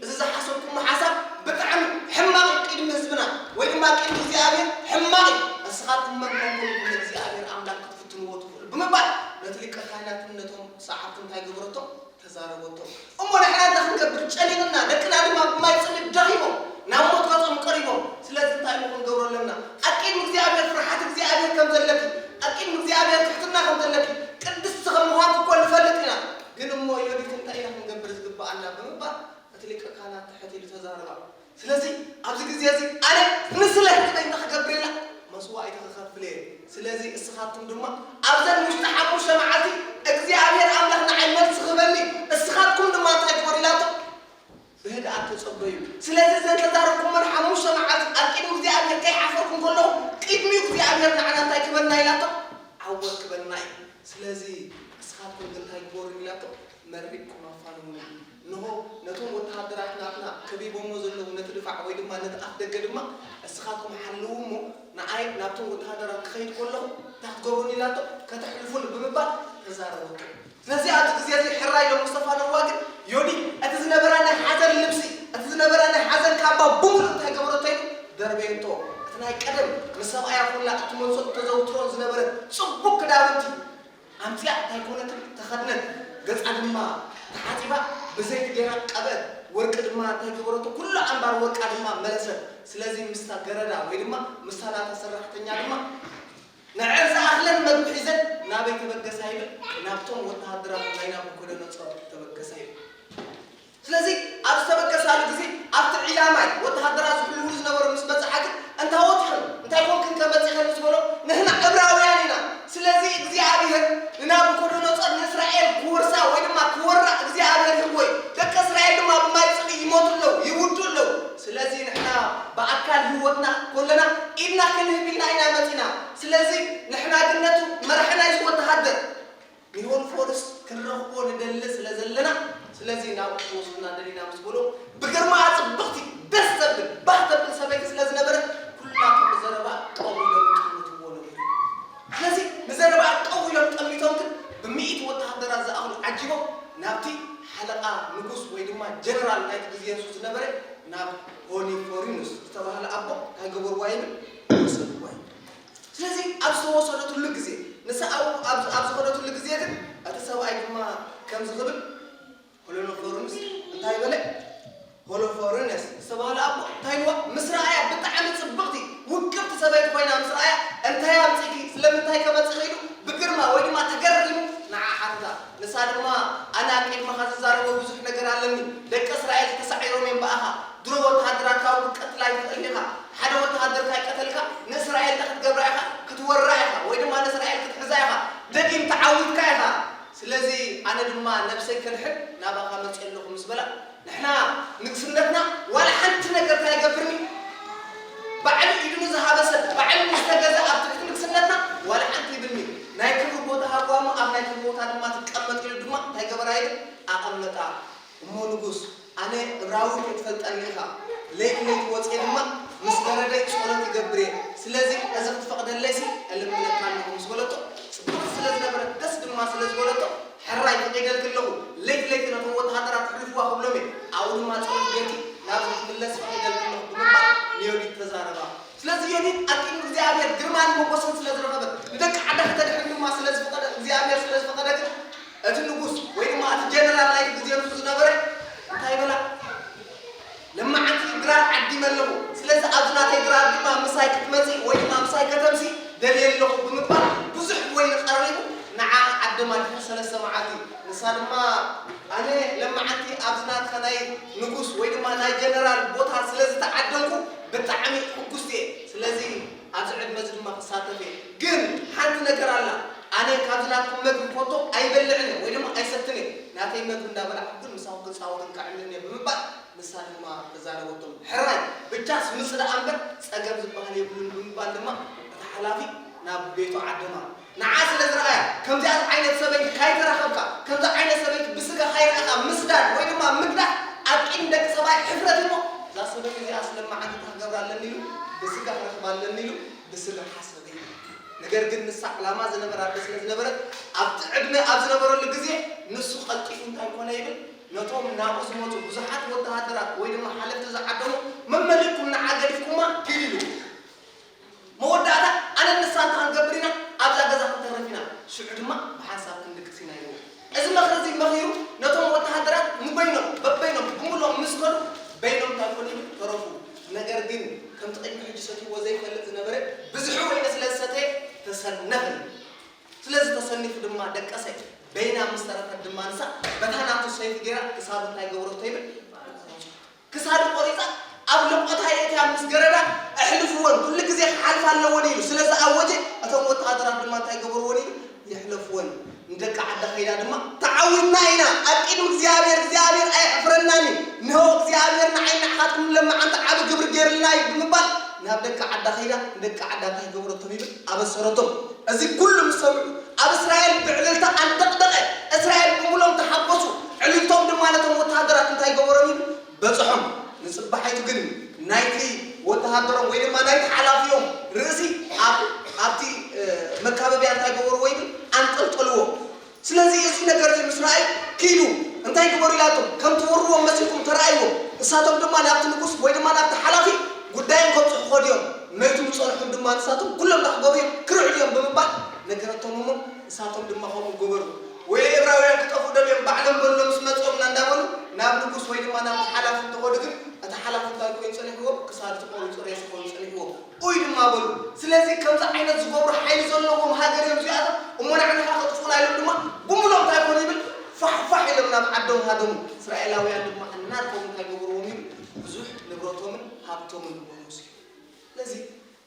እዚ ዝሓሰብኩሞ ሓሳብ ብጣዕሚ ሕማቕ እዩ ቅድሚ ህዝብና ወይ ድማ ቅድሚ እግዚኣብሔር ሕማቕ እዩ። እስኻትኩም መን ኮንኩም ንእግዚኣብሔር ኣምላኽ ክትፍትንዎ ትኽእሉ ብምባል ነቲ ሊቀ ካህናትን ነቶም ሰዓብቱ እንታይ ገበረቶም? ተዛረበቶም። እሞ ንሕና እንታይ ክንገብር ጨኒቕና ደቅና ድማ ብማይ ጽምድ ደኺሞም ናብ ሞት ገጾም ቀሪቦም። ስለዚ እንታይ እሞ ክንገብሮ ኣለና? ኣብ ቅድሚ እግዚኣብሔር ፍርሓት እግዚኣብሔር ከም ዘለኪ ኣብ ቅድሚ እግዚኣብሔር ትሕትና ከም ዘለኪ ቅድስቲ ከም ምዃንኪ እኮ ንፈልጥ ኢና። ግን እሞ ዮዲት እንታይ ኢና ክንገብር ዝግብኣና ብምባል እቲ ሊቀ ካህናት ትሕት ኢሉ ተዛረባ። ስለዚ ኣብዚ ግዜ እዚ ኣነ ንስለ ህዝበይ እንታይ ክገብር ኢላ መስዋእቲ ክኸፍል እየ። ስለዚ እስኻትኩም ድማ ኣብዘን ውሽጢ ሓሙሽተ መዓልቲ እግዚኣብሔር ኣምላኽ ንዓይ መልሲ ክህበኒ እስኻትኩም ድማ እንታይ ግበሩ ኢላቶ ብህድኣት ተጸበዩ። ስለዚ እዘን ተዛረብኩመን ሓሙሽተ መዓልቲ ኣብ ቅድሚ እግዚኣብሔር ከይሓፈርኩም ከለኹ ቅድሚኡ እግዚኣብሔር ንዓና እንታይ ክህበና ኢላቶ ዓወት ክህበና እዩ። ስለዚ እስኻትኩም ግን እንታይ ግበሩ ኢላቶ መሪቕኩም ኣፋንውኒ። እንሆ ነቶም ወተሃደራት ናትና ከቢቦሞ ዘለዉ ነቲ ድፋዕ ወይ ድማ ነቲ ኣፍ ደገ ድማ እስኻትኩም ሓልዉ እሞ ንዓይ ናብቶም ወተሃደራት ክኸይድ ከለኹ እንታይ ክትገብሩኒ ኢላቶ ከተሕልፉኒ ብምባል ተዛረበቶ። ስለዚ ኣብዚ ግዜ እዚ ሕራይ ኢሎም ምስ ተፋነውዋ ግን ዮዲት እቲ ዝነበራ ናይ ሓዘን ልብሲ እቲ ዝነበራ ናይ ሓዘን ካባ ብምሉእ እንታይ ገበረቶ ኢሉ ደርበየቶ። እቲ ናይ ቀደም ምስ ሰብኣያ ኮላ እትመልሶ እተዘውትሮን ዝነበረት ጽቡቕ ክዳውንቲ ኣምጺኣ እንታይ ኮነትን ተኸድነት፣ ገጻ ድማ ተሓጺባ ብዘይቲ ገይራ ቀብአት፣ ወርቂ ድማ እንታይ ገበረቶ? ኩሉ ኣምባር ወርቃ ድማ መለሰት። ስለዚ ምስታ ገረዳ ወይ ድማ ምስታ ናታ ሰራሕተኛ ድማ ንዐን ዝኣኽለን መግቢ ሒዘን ናበይ ተበገሳ ይብል? ናብቶም ወተሃደራት ናይ ናቡኮደነጾር ተበገሳ ይብል። ስለዚ ኣብ ዝተበገሳሉ ግዜ ኣብቲ ዒላ ማይ ወተሃደራት ዝሕልውሉ ዝነበሩ ምስ በጽሓ ግን እንታዎት ኢኽን እንታይ ኮንክን ከ መጺእኽን ምስ በሎ ንሕና ዕብራውያን ኢና። ስለዚ እግዚኣብሔር ንናቡኮደነጾር ንእስራኤል ክወርሳ ወይ ድማ ክወራ እግዚኣብሔር ይህቦ እዩ። ደቂ እስራኤል ድማ ብማይ ጽምኢ ይሞቱ ኣለዉ፣ ይውድኡ ኣለዉ። ስለዚ ንሕና ብኣካል ህይወትና ከለና ኢድና ክንህብ ኢልና ኢና መጺና። ስለዚ ንሕና ግን ነቲ መራሒ ናይዚ ወተሃደር ኒሆልፎርስ ክንረኽቦ ንደሊ ስለ ዘለና ስለዚ ናብኡ ክትወስዱና ደሊና ምስ በሎ ብግርማኣ ጽብቕቲ ደስ ዘብል ባህ ተብል ሰበይቲ ስለ ዝነበረት ኩላቶም ብዘረባ ቀው ኢሎም ይጥምትዎ ነበሩ። ስለዚ ብዘረባ ቀው ኢሎም ጠሚቶም ግን ብሚእቲ ወተሃደራት ዝኣኽሉ ዓጂቦም ናብቲ ሓለቓ ንጉስ ወይ ድማ ጀነራል ናይቲ ግዜ ንሱ ዝነበረ ናብ ሆሊፎሪኑስ ዝተባህለ ኣቦ እንታይ ገበርዋ ይብል ወሰድዋ ይብል። ስለዚ ኣብ ዝተወሰደትሉ ግዜ ንሳ ኣብኡ ኣብ ኣብ ዝኸደትሉ ግዜ ግን እቲ ሰብኣይ ድማ ከምዚ ክብል ሆሎኖፎርንስ እንታይ በለ ሆሎፎርነስ ዝተባህለ ኣቦ እንታይ ኢልዋ ምስ ረኣያ ብጣዕሚ ጽብቕቲ ውቅብቲ ሰበይቲ ኮይና ምስ ረኣያ እንታይ ኣምጺእኪ ስለምንታይ ከመጽእኺ ኢሉ ብግርማ ወይ ድማ ተገሪሙ ንዓ ሓተታ ንሳ ድማ ኣነ ኣብ ቅድመኻ ዝዛረቦ ብዙሕ ነገር ኣለኒ ደቂ እስራኤል ተሳዒሮም እዮም ብኣኻ ድሮ ወተሃደራት ካብኡ ክትቀትል ኣይትኽእልን ኢኻ። ሓደ ወተሃደር ካይቀተልካ ንእስራኤል እንታይ ክትገብራ ኢኻ? ክትወራ ኢኻ ወይ ድማ ንእስራኤል ክትሕዛ ኢኻ። ደጊም ተዓዊትካ ኢኻ። ስለዚ ኣነ ድማ ነብሰይ ከድሕን ናባኻ መፅእ ኣለኹ ምስ በላ ንሕና ንግስነትና ዋላ ሓንቲ ነገር እንታይ ይገብርኒ ባዕሉ ኢድኑ ዝሃበ ሰብ ባዕሉ ዝተገዘ ኣብ ትሕቲ ንግስነትና ዋላ ሓንቲ ይብልኒ ናይ ክብሪ ቦታ ሃብዋ እሞ ኣብ ናይ ክብሪ ቦታ ድማ ትቀመጥ ኢሉ ድማ እንታይ ገበራ ይብል ኣቐመጣ። እሞ ንጉስ፣ ኣነ ዕብራዊ ከይትፈልጠኒ ኢኻ። ለይቲ ለይቲ ወፅየ ድማ ምስ ገረደይ ፀሎት ይገብር እየ። ስለዚ እዚ ክትፈቕደለይሲ እልምነካ ኣለኹ ምስ በለቶ፣ ፅብቕቲ ስለ ዝነበረት ደስ ድማ ስለ ዝበለቶ፣ ሕራይ ፈቒደልኪ ኣለኹ። ለይቲ ለይቲ ነቶም ወተሃደራት ኣሕልፍዋ ክብሎም እየ። ኣብኡ ድማ ፀሎት ጌርኪ ናብዚ ክትምለሲ ፈቒደልኪ ኣለኹ ብምባል ንዮዲት ተዛረባ። ስለዚ ዮዲት ኣብ ቅድሚ እግዚኣብሔር ግርማን ሞገስን ስለ ዝረኸበት፣ ንደቂ ዓዳ ከተድሕን ድማ ስለ ዝፈቐደ፣ እግዚኣብሔር ስለ ዝፈቐደ ግን፣ እቲ ንጉስ ወይ ድማ እቲ ጀነራል ናይቲ ግዜ ንሱ ዝነበረ እንታይ በላ? ለማዓንቲ ድራር ዓዲመ ኣለኹ። ስለዚ ኣብዚ ናተይ ድራር ድማ ምሳይ ክትመጺ ወይ ድማ ምሳይ ከተምሲ ደልየ ኣለኹ ብምባል ብዙሕ ወይኒ ቀሪቡ ንዓ ዓደማ ድሕሪ ሰለስተ መዓልቲ። ንሳ ድማ ኣነ ለማዓንቲ ኣብዚ ናትካ ናይ ንጉስ ወይ ድማ ናይ ጀነራል ቦታ ስለ ዝተዓደምኩ ብጣዕሚ ሕጉስቲ እየ። ስለዚ ኣብዚ ዕድመ እዚ ድማ ክሳተፍ እየ። ግን ሓንቲ ነገር ኣላ። ኣነ ካብዚ ናትኩም መግቢ ኮቶ ኣይበልዕን እየ ወይ ድማ ኣይሰትን እየ፣ ናተይ መግቢ እንዳበላዕኩ ግን ምሳኹም ክጻወትን ከዕልልን እየ ብምባል ንሳ ድማ ተዛረበቶም። ሕራይ ብቻስ ምጽእ ደኣ እምበር ጸገም ዝበሃል የብሉን ብምባል ድማ እቲ ሓላፊ ናብ ቤቱ ዓደማ። ንዓ ስለ ዝረኣያ፣ ከምዚኣ ዓይነት ሰበይቲ ካይተራኸብካ፣ ከምዚ ዓይነት ሰበይቲ ብስጋ ካይረኣኻ ምስዳድ ወይ ድማ ምግዳፍ ኣብ ቂም ደቂ ሰብኣይ ሕፍረት እሞ፣ እዛ ሰበይቲ እዚኣ ስለማዓንቲ ክገብራ ኣለኒ ኢሉ ብስጋ ክረኽባ ኣለኒ ኢሉ ብስጋ ሓሰበ። ነገር ግን ንሳ ዕላማ ዝነበራ ኣደ ስለ ዝነበረት ኣብቲ ዕድመ ኣብ ዝነበረሉ ግዜ ንሱ ቀልጢፉ እንታይ ኮነ ይብል፣ ነቶም ናብኡ ዝመፁ ብዙሓት ወተሃደራት ወይ ድማ ሓለፍቲ ዝዓደሙ መመሊኩም ንዓ ገዲፍኩማ ኪድ ኢሉ። መወዳእታ ኣነ ንሳ እንታይ ክንገብር ኢና ኣብዛ ገዛ ክንተርፍ ኢና፣ ሽዑ ድማ ብሓንሳብ ክንድቅስ ኢና ኢልዎ። እዚ ምኽሪ እዚ መኺሩ ነቶም ወተሃደራት ንበይኖም በበይኖም ብምሎም ምስ ከዱ በይኖም እንታይ ኮኑ ይብል ተረፉ። ነገር ግን ከምቲ ቅድሚ ሕጂ ሰትይዎ ዘይፈልጥ ዝነበረ ብዝሒ ወይኒ ስለ ዝሰተየ ተሰነፈ። ስለዚ ተሰኒፉ ድማ ደቀሰ። በይና ምስ ተረፈት ድማ ንሳ በታ ናቱ ሰይፊ ገይራ ክሳዱ እንታይ ገበረቶ ይብል ክሳዱ ቆሪፃ ኣብ ልቆታ የእትያ ምስ ገረዳ ኣሕልፍወን ኩሉ ግዜ ክሓልፍ ኣለወን ኢሉ ስለ ዝኣወጀ እቶም ወተሃደራት ድማ እንታይ ገበርወን ኢሉ የሕለፍወን። ንደቂ ዓዳ ከይዳ ድማ ተዓዊትና ኢና ኣብ ቅድሚ እግዚኣብሔር እግዚኣብሔር ኣየሕፍረናን እዩ። ንሆ እግዚኣብሔር ንዓይ ንዓኻትኩም ለማዓንቲ ዓቢ ግብሪ ገይርልና እዩ ብምባል ናብ ደቂ ዓዳ ከይዳ ንደቂ ዓዳ እንታይ ገበረቶም ይብል ኣበሰረቶም። እዚ ኩሉ ምስ ሰምዑ ኣብ እስራኤል ብዕልልታ ኣንጠቕጠቐ። እስራኤል ብምሎም ተሓጎሱ። ዕልልቶም ድማ ነቶም ወተሃደራት እንታይ ገበሮም ይብል በጽሖም። ንጽባሒቱ ግን ናይቲ ወተሃደሮም ወይ ድማ ናይቲ ሓላፊኦም ርእሲ ኣብ ኣብቲ መካበቢያ እንታይ ገበርዎ ይብል ኣንጠልጠልዎ። ስለዚ እዚ ነገር እዚ ምስ ረኣዩ ኪዱ እንታይ ግበሩ ኢላቶም ከም ትወርዎም መሲልኩም ተረኣይዎም። ንሳቶም ድማ ናብቲ ንጉስ ወይ ድማ ናብቲ ሓላፊ ጉዳዮም ከብጽሑ ኸዱ እዮም። መይቱ ዝጸንሖም ድማ ንሳቶም ኩሎም ዳ ክገቡ እዮም ክርዕዱ እዮም ብምባል ነገረቶም እሞ ንሳቶም ድማ ከምኡ ገበሩ። ወይ ኤብራውያን ክጠፍኡ ደልዮም ባዕሎም በሎም ምስ መጽኦምና እንዳበሉ ናብ ንጉስ ወይ ድማ ናብ ሓላፊ እንተኾዱ ግን እቲ ሓላፊ እንታይ ኮይኑ ጸኒሕዎ ክሳድ ትቆሪጹ ሬስ ኮይኑ ጸኒሕዎ። ኡይ ድማ በሉ። ስለዚ ከምዚ ዓይነት ዝገብሩ ሓይሊ ዘለዎም ሃገር እዮም እዚኣቶም እሞ ንዓና ከጥፍኡና ኢሎም ድማ ብምሎም እንታይ ኮኑ ይብል ፋሕፋሕ ኢሎም ናብ ዓዶም ሃደሙ። እስራኤላውያን ድማ እናድከሙ እንታይ ገበርዎም ይብል ብዙሕ ንብረቶምን ሃብቶምን ወረሱ። ስለዚ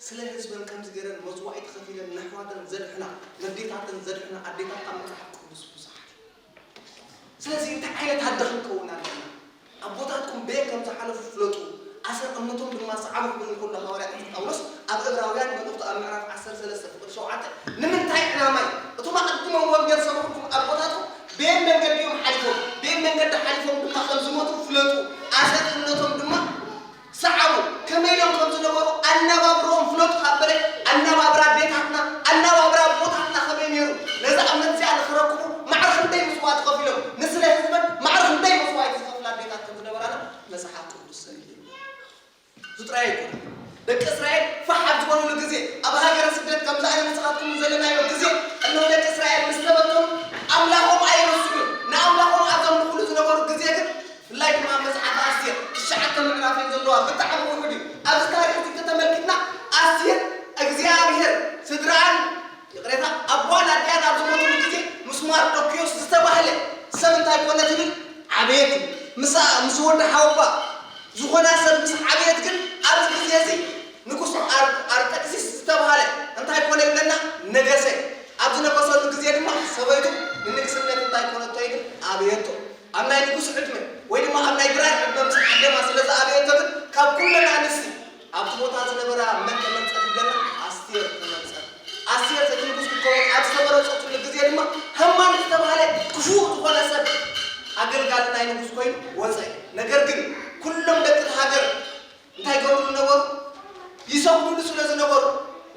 ስለ ህዝበን ከምዚ ገይረን መስዋእቲ ከፊለን ነሕዋተን ዘድሕና ነዴታተን ዘድሕና ኣዴታት ኣብ መፅሓፍ ቅዱስ ብዙሓት። ስለዚ እንታይ ዓይነት ኣደ ክንከውን ኣለና? ኣቦታትኩም በየን ከም ዝሓለፉ ፍለጡ፣ ኣሰር እምነቶም ድማ ሰዓቡ ክብል እንከሎ ሃዋርያ ቅዱስ ጳውሎስ ኣብ ዕብራውያን መልእኽቱ ኣብ ምዕራፍ ዓሰርተ ሰለስተ ፍቕዲ ሸውዓተ ንምንታይ ዕላማ እዩ? እቶም ኣቐድሞም ወንጌል ሰበኹልኩም ኣቦታትኩም በየን መንገዲ እዮም ሓሊፎም? በየን መንገዲ ሓሊፎም ድማ ከም ዝሞቱ ፍለጡ፣ ኣሰር እምነቶም ድማ ሰዓቡ። ከመይ ኢሎም ከም ዝነበሩ ኣነባብርኦም ፍለጡ ካብ በለ ኣነባብራ ኣዴታትና ኣነባብራ ኣቦታትና ከመይ ነይሩ ነዛ እምነት እዚኣ ንክረክቡ ማዕረ ክንደይ መስዋእቲ ከፊሎም ንስለ ህዝበን ማዕረ ክንደይ መስዋእቲ ዝኸፍላ ኣዴታት ከም ዝነበራና መፅሓፍ ቅዱስ ሰሪሑ እዩ። እዚ ጥራይ ኣይኮነ ደቂ እስራኤል ፋሕ ኣብ ዝበሉሉ ግዜ ኣብ ሃገረ ስደት ከምዚ ኣነ ንስኻትኩም ዘለናዮ ግዜ እነሆ ደቂ እስራኤል ምስ ተበተኑ ኣምላኾም ኣይረስዑ ንኣምላኾም ኣብ ዘምልኹሉ ዝነበሩ ግዜ ግን ብፍላይ ድማ መጽሓፍ ኣስቴር ትሽዓተ ምዕራፍ እየን ዘለዋ። ብጣዕሚ ውሑድ እዩ። ኣብዚ ታሪኽ እዚ ከተመልክትና ኣስቴር እግዚኣብሔር ስድራኣን ይቕሬታ ኣቦኣን ኣዲኣን ኣብ ዝሞትሉ ግዜ ምስ ማርዶክዮስ ዝተባህለ ሰብ እንታይ ኮነ ትብል ዓበየት ምስ ምስ ወዲ ሓወባ ዝኾና ሰብ ምስ ዓበየት ግን ኣብዚ ግዜ እዚ ንጉስ ኣርጠክሲስ ዝተባህለ እንታይ ኮነ ይብለና ነገሰ። ኣብ ዝነገሰሉ ግዜ ድማ ሰበይቱ ንንግስነት እንታይ ኮነቶ ይብል ኣበየቶ። ኣብ ናይ ንጉስ ዕድመ ወይ ድማ ኣብ ናይ ድራር ዕድመ ምስ ዓደማ ስለ ዝኣበየቶ ግን ካብ ኩለን ኣንስቲ ኣብቲ ቦታ ዝነበራ መን ተመርጸት ይብለና ኣስቴር ተመርጸት። ኣስቴር እቲ ንጉስ ክትከውን ኣብ ዝተመረጸትሉ ግዜ ድማ ሃማን ዝተባህለ ክፉእ ዝኾነ ሰብ ኣገልጋሊ ናይ ንጉስ ኮይኑ ወጸ። ነገር ግን ኩሎም ደቂ እቲ ሃገር እንታይ ይገብሩ ነበሩ? ይሰግዱሉ ስለ ዝነበሩ።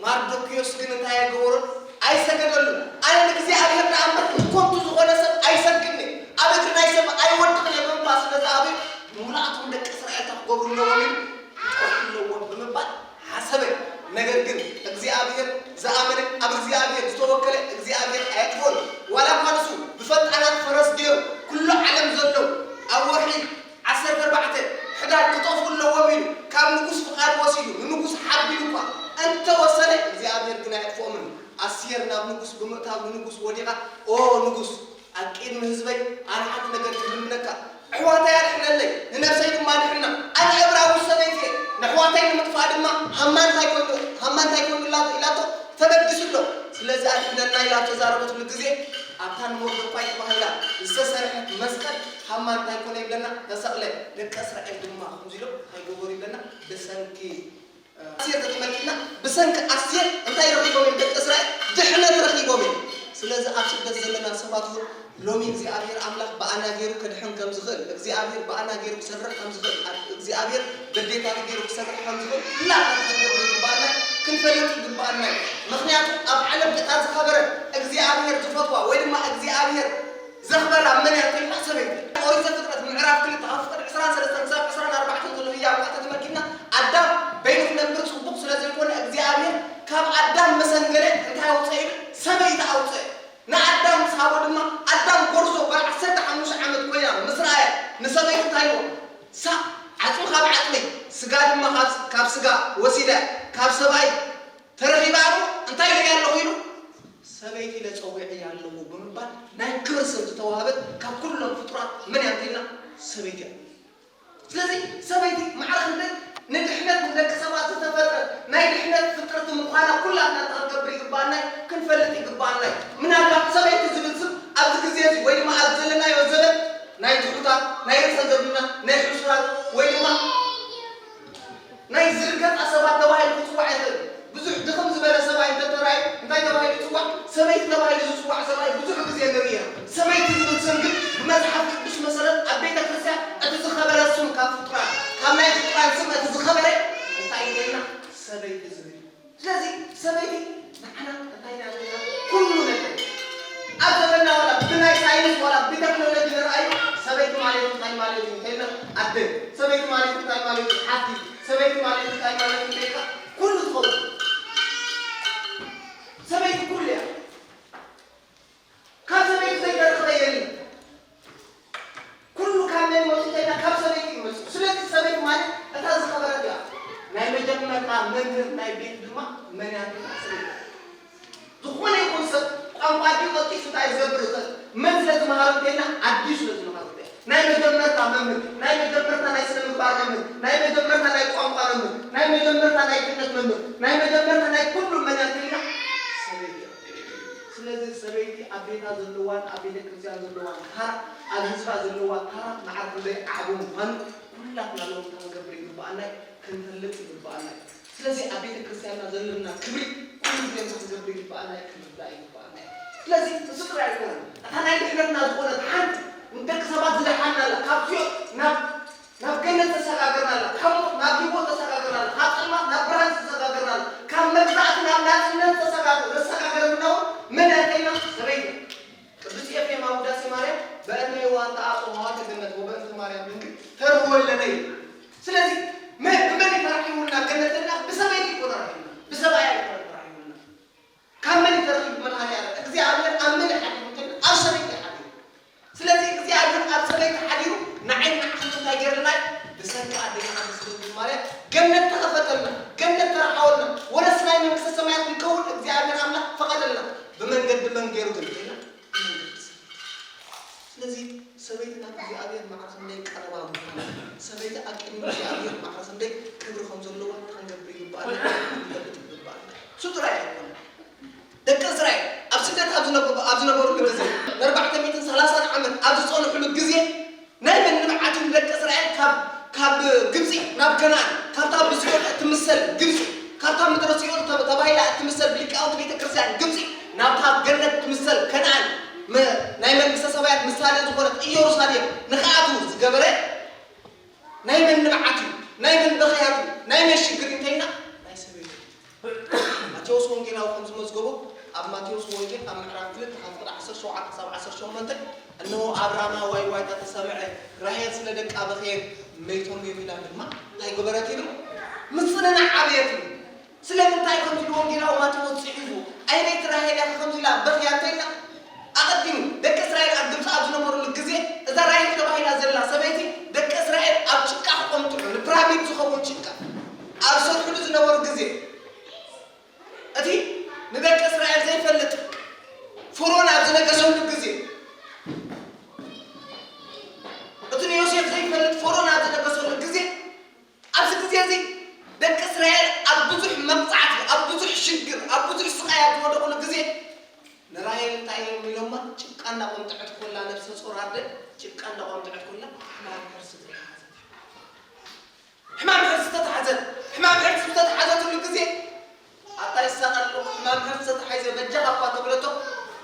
ማርዶክዮስ ግን እንታይ ኣይገበሮን? ኣይሰገደሉን። ኣነ ንእግዚኣብሔር ደኣ እምበር ንከንቱ ዝኾነ ሰብ ኣይሰግድን እየ፣ ኣብ እግሪ ናይ ሰብ ኣይወድቕን እየ ብምባል ስለ ዝኣበዩ ንሙሉኣቶም ደቂ እስራኤል እንታይ ክገብሩ ኣለዎም ኢሉ ክጠፍኡ ኣለዎም ብምባል ሓሰበ። ነገር ግን እግዚኣብሔር ዝኣመነ ኣብ እግዚኣብሔር ዝተወከለ እግዚኣብሔር ኣየጥፍኦን። ዋላ እኳ ንሱ ብፈጣናት ፈረስ ገይሩ ኩሉ ዓለም ዘለዉ ኣብ ወርሒ ዓሰርተ ኣርባዕተ ሕዳር ክጠፍኡ ኣለዎም ኢሉ ካብ ንጉስ ፍቓድ ወሲዱ ንንጉስ ሓቢሉ እኳ እንተወሰነ እግዚኣብሔር ግን ኣየጥፍኦምን። ኣስቴር ናብ ንጉስ ብምእታው ንንጉስ ወዲቓ ኦ ንጉስ ኣብ ቅድሚ ህዝበይ ኣነ ሓንቲ ነገር ክልምነካ ኣሕዋተይ ኣድሕነለይ ንነብሰይ ድማ ኣድሕና ኣነ ዕብራዊ ሰበይቲ እየ ነሕዋተይ ንምጥፋእ ድማ ሃማ እንታይ ኮይኑ ሃማ እንታይ ኮይኑ ኢላቶ ኢላቶ ተበጊሱ ኣሎ። ስለዚ ኣድሕነና ኢላ ኣብ ተዛረበትሉ ግዜ፣ ኣብታ ንሞርዶኳይ ተባሂላ ዝተሰርሐት መስቀል ሃማ እንታይ ኮነ ይብለና? ተሰቕለ። ደቂ እስራኤል ድማ ከምዚ ኢሎም እንታይ ገበሩ ይብለና? ብሰንኪ ኣስቴር ተተመልኪትና፣ ብሰንኪ ኣስቴር እንታይ ረኺቦም እዮም ደቂ እስራኤል? ድሕነት ረኺቦም እዮም። ስለዚ ኣብ ስደት ዘለና ሰባት እውን ሎሚ እግዚኣብሔር ኣምላኽ ብኣና ገይሩ ከድሕን ከም ዝኽእል፣ እግዚኣብሔር ብኣና ገይሩ ክሰርሕ ከም ዝኽእል፣ እግዚኣብሔር በዴታና ገይሩ ክሰርሕ ከም ዝኽእል ኩላትና ክንፈልጥ ይግባኣና፣ ክንፈልጥ ይግባኣና እዩ። ምኽንያቱ ኣብ ዓለም እታ ዝኸበረት እግዚኣብሔር ዝፈትዋ ወይ ድማ እግዚኣብሔር ዘኽበራ መን እያ እንተኢልና ሰበይቲ። ኦሪት ዘፍጥረት ምዕራፍ ክልተ ካብ ፍጥረት ዕስራን ሰለስተን ክሳብ ዕስራን ኣርባዕተን ዘሎ ህያብ ተመልኪትና ኣዳም በይኑ ክነብር ጽቡቕ ስለ ዘይኮነ እግዚኣብሔር ካብ ኣዳም መሰንገለ እንታይ ኣውፅአ ኢሉ? ሰበይቲ ኣውፅአ። ንኣዳም ምስ ሃቦ ድማ ኣዳም ጎርዞ ጓል ዓሰርተ ሓሙሽተ ዓመት ኮይና ምስ ረኣያ ንሰበይቱ እንታይ ኢልዎ? ሳእ ዓፅሚ ካብ ዓፅመይ ስጋ ድማ ካብ- ካብ ስጋ ወሲደ ካብ ሰብኣይ ተረኺባ እሞ እንታይ ኢለያ ኣለኹ ኢሉ ሰበይቲ ኢለ ፀዊዐያ ኣለኹ ብምባል ናይ ክብሪ ስም ዝተዋህበት ካብ ኩሎም ፍጡራት መን እያ እንተኢልና ሰበይቲ እያ። ስለዚ ሰበይቲ ማዕረ ክንደይ ንድሕነት ንደቂ ሰባት ዝተፈጥረት ናይ ድሕነት ፍጥርቲ ምዃና ኩላትና እንታይ ክንገብር ይግባኣና እዩ? ክንፈልጥ ይግባኣና እዩ። ምናልባት ሰበይቲ ዝብል ስም ኣብዚ ግዜ እዚ ወይ ድማ ኣብዚ ዘለናዮ ዘበን ናይ ትሑታት ናይ ርእሰ ዘቢብና ናይ ሕሱራት ወይ ድማ ናይ ዝርገጣ ሰባት ተባሂሉ ክፅዋዕ ይኽእል። ብዙሕ ድኽም ዝበለ ሰብኣይ እንተተራእዩ እንታይ ተባሂሉ ይፅዋዕ? ሰበይቲ ተባሂሉ ዝፅዋዕ ሰብኣይ ብዙሕ ግዜ ንርኢ ኢና። ሰበይቲ ዝብል ስም ግን ብመፅሓፍ ቅዱስ መሰረት ኣብ ቤተ ክርስቲያን እቲ ዝኸበረ ስም ካብ ፍጡራን ካብ ናይ ፍጡራን ስም እቲ ዝኸበረ እንታይ ኢልና ሰበይቲ ዝብል እዩ። ስለዚ ሰበይቲ ንዓና እንታይ ኢና ዘለና? ኩሉ ነገር ኣብ ዘበና ዋላ ብናይ ሳይንስ ዋላ ብቴክኖሎጂ ንርኣዩ ሰበይቲ ማለት እንታይ ማለት እዩ እንተኢልና ኣደ ሰበይቲ ማለት እንታይ ማለት እዩ ሓፍቲ ሰበይቲ ማለት እንታይ ማለት እዩ እንተኢልካ ኩሉ ዝኸውን ሰበይቲ ኩሉ እያ። ካብ ሰበይቲ ዘይተረኸበ የለን። ኩሉ ካብ መን ይመፅእ እንተኢልና ካብ ሰበይቲ ይመፅእ። ስለዚ ሰበይቲ ማለት እታ ዝኸበረት እያ። ናይ መጀመርታ መምህር ናይ ቤት ድማ መን እያ እንተኢልና ሰበይቲ እያ። ዝኾነ ይኹን ሰብ ቋንቋ ድዩ ቀልጢፉ እንታይ ዝገብር ይኽእል መን ስለ ዝመሃሮ እንተኢልና ኣድዩ ስለ ዝመሃሮ እንተኢልና ናይ መጀመርታ መምህር ናይ መጀመርታ ናይ ስነ ምግባር መምህር ናይ መጀመርታ ናይ ቋንቋ መምህር ናይ መጀመርታ ናይ ድሕነት መምህር ናይ መጀመርታ ናይ ኩሉ መን እያ እንተኢልና ሰበይቲ እያ። ስለዚ ሰበይቲ ኣብ ቤታ ዘለዋን ኣብ ቤተ ክርስቲያን ዘለዋን ታራ ኣብ ህዝባ ዘለዋ ታራ መዓር ክንደይ ዓቢ ምዃኑ ኩላትና ሎምታ ክንገብር ይግባኣና እዩ፣ ክንፈልጥ ይግባኣና እዩ። ስለዚ ኣብ ቤተ ክርስቲያንና ዘለና ክብሪ ኩሉ ግዜ ክንገብር ይግባኣና እዩ፣ ክንርዳእ ይግባኣና እዩ። ስለዚ እሱ ጥራይ ኣይኮነን፣ እታ ናይ ድሕነትና ዝኾነት ሓንቲ ንደቂ ሰባት ዝደሓናላ ካብ ሲኦል ናብ ናብ ገነት ተሰጋገርናላ፣ ካብ ሞት ናብ ህይወት ተሰጋገርናላ፣ ካብ ጸልማት ናብ ብርሃን ተሰጋገርናላ፣ ካብ መግዛእቲ ናብ ናጽነት ተሰጋገር ዘሰጋገረትና እውን መን እያ እንተኢልና ሰበይቲ። ቅዱስ ኤፍሬም ኣብ ውዳሴ ማርያም በእንተ ሔዋን ተዓጽዋ ኆኃተ ገነት ወበእንተ ማርያም ድንግል ተርህወለነ እዩ። ስለዚ መን ብመን እዩ ተራሒሙልና ገነትና? ብሰበይቲ እኮ ተራሒሙልና፣ ብሰብኣይ ኣይኮነን ተራሒሙልና። ካብ መን እዩ ተረኺቡ መድሃኒኣለም? እግዚኣብሔር ኣብ መን እዩ ሓዲሩ እንተልና ኣብ ሰበይቲ እዩ ሓዲሩ። ስለዚ እግዚኣብሔር ኣብ ሰበይቲ ሓዲሩ ንዓይን ንዓኽን እንታይ ገይርልና እዩ? ብሰንኪ ኣዴና ቅድስት ድንግል ማርያም ገነት ተኸፈተልና፣ ገነት ተረሓወልና፣ ወረስቲ ናይ መንግስተ ሰማያት ክንከውን እግዚኣብሔር ኣምላኽ ፈቐደልና። ብመንገዲ መን ገይሩ ግን ኢልና? ብመንገዲ ሰበይቲ። ስለዚ ሰበይቲ ናብ እግዚኣብሔር ማዕረ ክንደይ ቀረባ ምዃና፣ ሰበይቲ ኣብ ቅድሚ እግዚኣብሔር ማዕረ ክንደይ ክብሪ ከም ዘለዋ ክንገብር ይግባኣና፣ ክንፈልጥ ይግባኣና። እሱ ጥራይ ኣይኮነን። ደቂ እስራኤል ኣብ ስደት ኣብ ዝነበሩ ኣብ ዝነበሩሉ ግዜ ንኣርባዕተ ሚእትን ሰላሳን ዓመት ኣብ ዝጸንሕሉ ግዜ ናይ መን ንብዓት እዩ ንደቂ እስራኤል ካብ ካብ ግብጺ ናብ ከነኣን ካብታ ብሲኦል እትምሰል ግብጺ ካብታ ምድረ ሲኦል ተ- ተባሂላ እትምሰል ብሊቃውንቲ ቤተ ክርስቲያን ግብጺ ናብታ ገነት ትምሰል ከነኣን መ- ናይ መንግስተ ሰማያት ምሳሌ ዝኾነት ኢየሩሳሌም ንኽኣትዉ ዝገበረ ናይ መን ንብዓት እዩ? ናይ መን በኽያት እዩ? ናይ መን ሽግር እዩ እንተኢልና ናይ ሰበይቲ እዩ። ማቴዎስ ወንጌላዊ ከም ዝመዝገቦ ኣብ ማቴዎስ ወንጌል ኣብ ምዕራፍ ክልተ ካብ ቁጥሪ ዓሰርተ ሸውዓተ ክሳብ ዓሰርተ ሸሞንተ እነሆ ኣብ ራማ ዋይ ዋይታ ተሰምዐ፣ ራሄል ስለ ደቃ በኸየት፣ መይቶም እዮም ኢላ ድማ እንታይ ገበረት ኢሉ ምጽንናዕ ኣበየት ኢሉ። ስለምንታይ ከምዚ ኢሉ ወንጌላዊ ማቴዎስ ጽሒፉ? ኣየነይቲ ራሄል እያ ከምዚ ኢላ በኽያ እንተኢልና ኣቐዲሙ ደቂ እስራኤል ኣብ ግብጺ ኣብ ዝነበሩሉ ግዜ እዛ ራሄል ተባሂላ ዘላ ሰበይቲ ደቂ እስራኤል ኣብ ጭቃ ክቖምጥዑ ንፒራሚድ ዝኸውን ጭቃ ኣብ ዝሰርሕሉ ዝነበሩ ግዜ እቲ ንደቂ እስራኤል ዘይፈልጥ ፈርኦን ኣብ ዝነገሰሉ ግዜ እቲ ንዮሴፍ ዘይፈልጥ ፈርኦን ኣብ ዝነገሰሉ ግዜ ኣብዚ ግዜ እዚ ደቂ እስራኤል ኣብ ብዙሕ መቕጻዕቲ ኣብ ብዙሕ ሽግር ኣብ ብዙሕ ስቓይ እናቆምጠዐት ኮላ ነብሰ ጾር ኣደ ጭቃ እናቆምጠዐት ኮላ ሕማም ሕርሲ ተተሓዘት። ሕማም ሕርሲ ተተሓዘት። ሕማም ሕርሲ ዝተተሓዘትሉ ግዜ ኣታ ይሳቐ ኣለኹ፣ ሕማም ሕርሲ ተታሒዘ በጃኻ እኳ ተብለቶ፣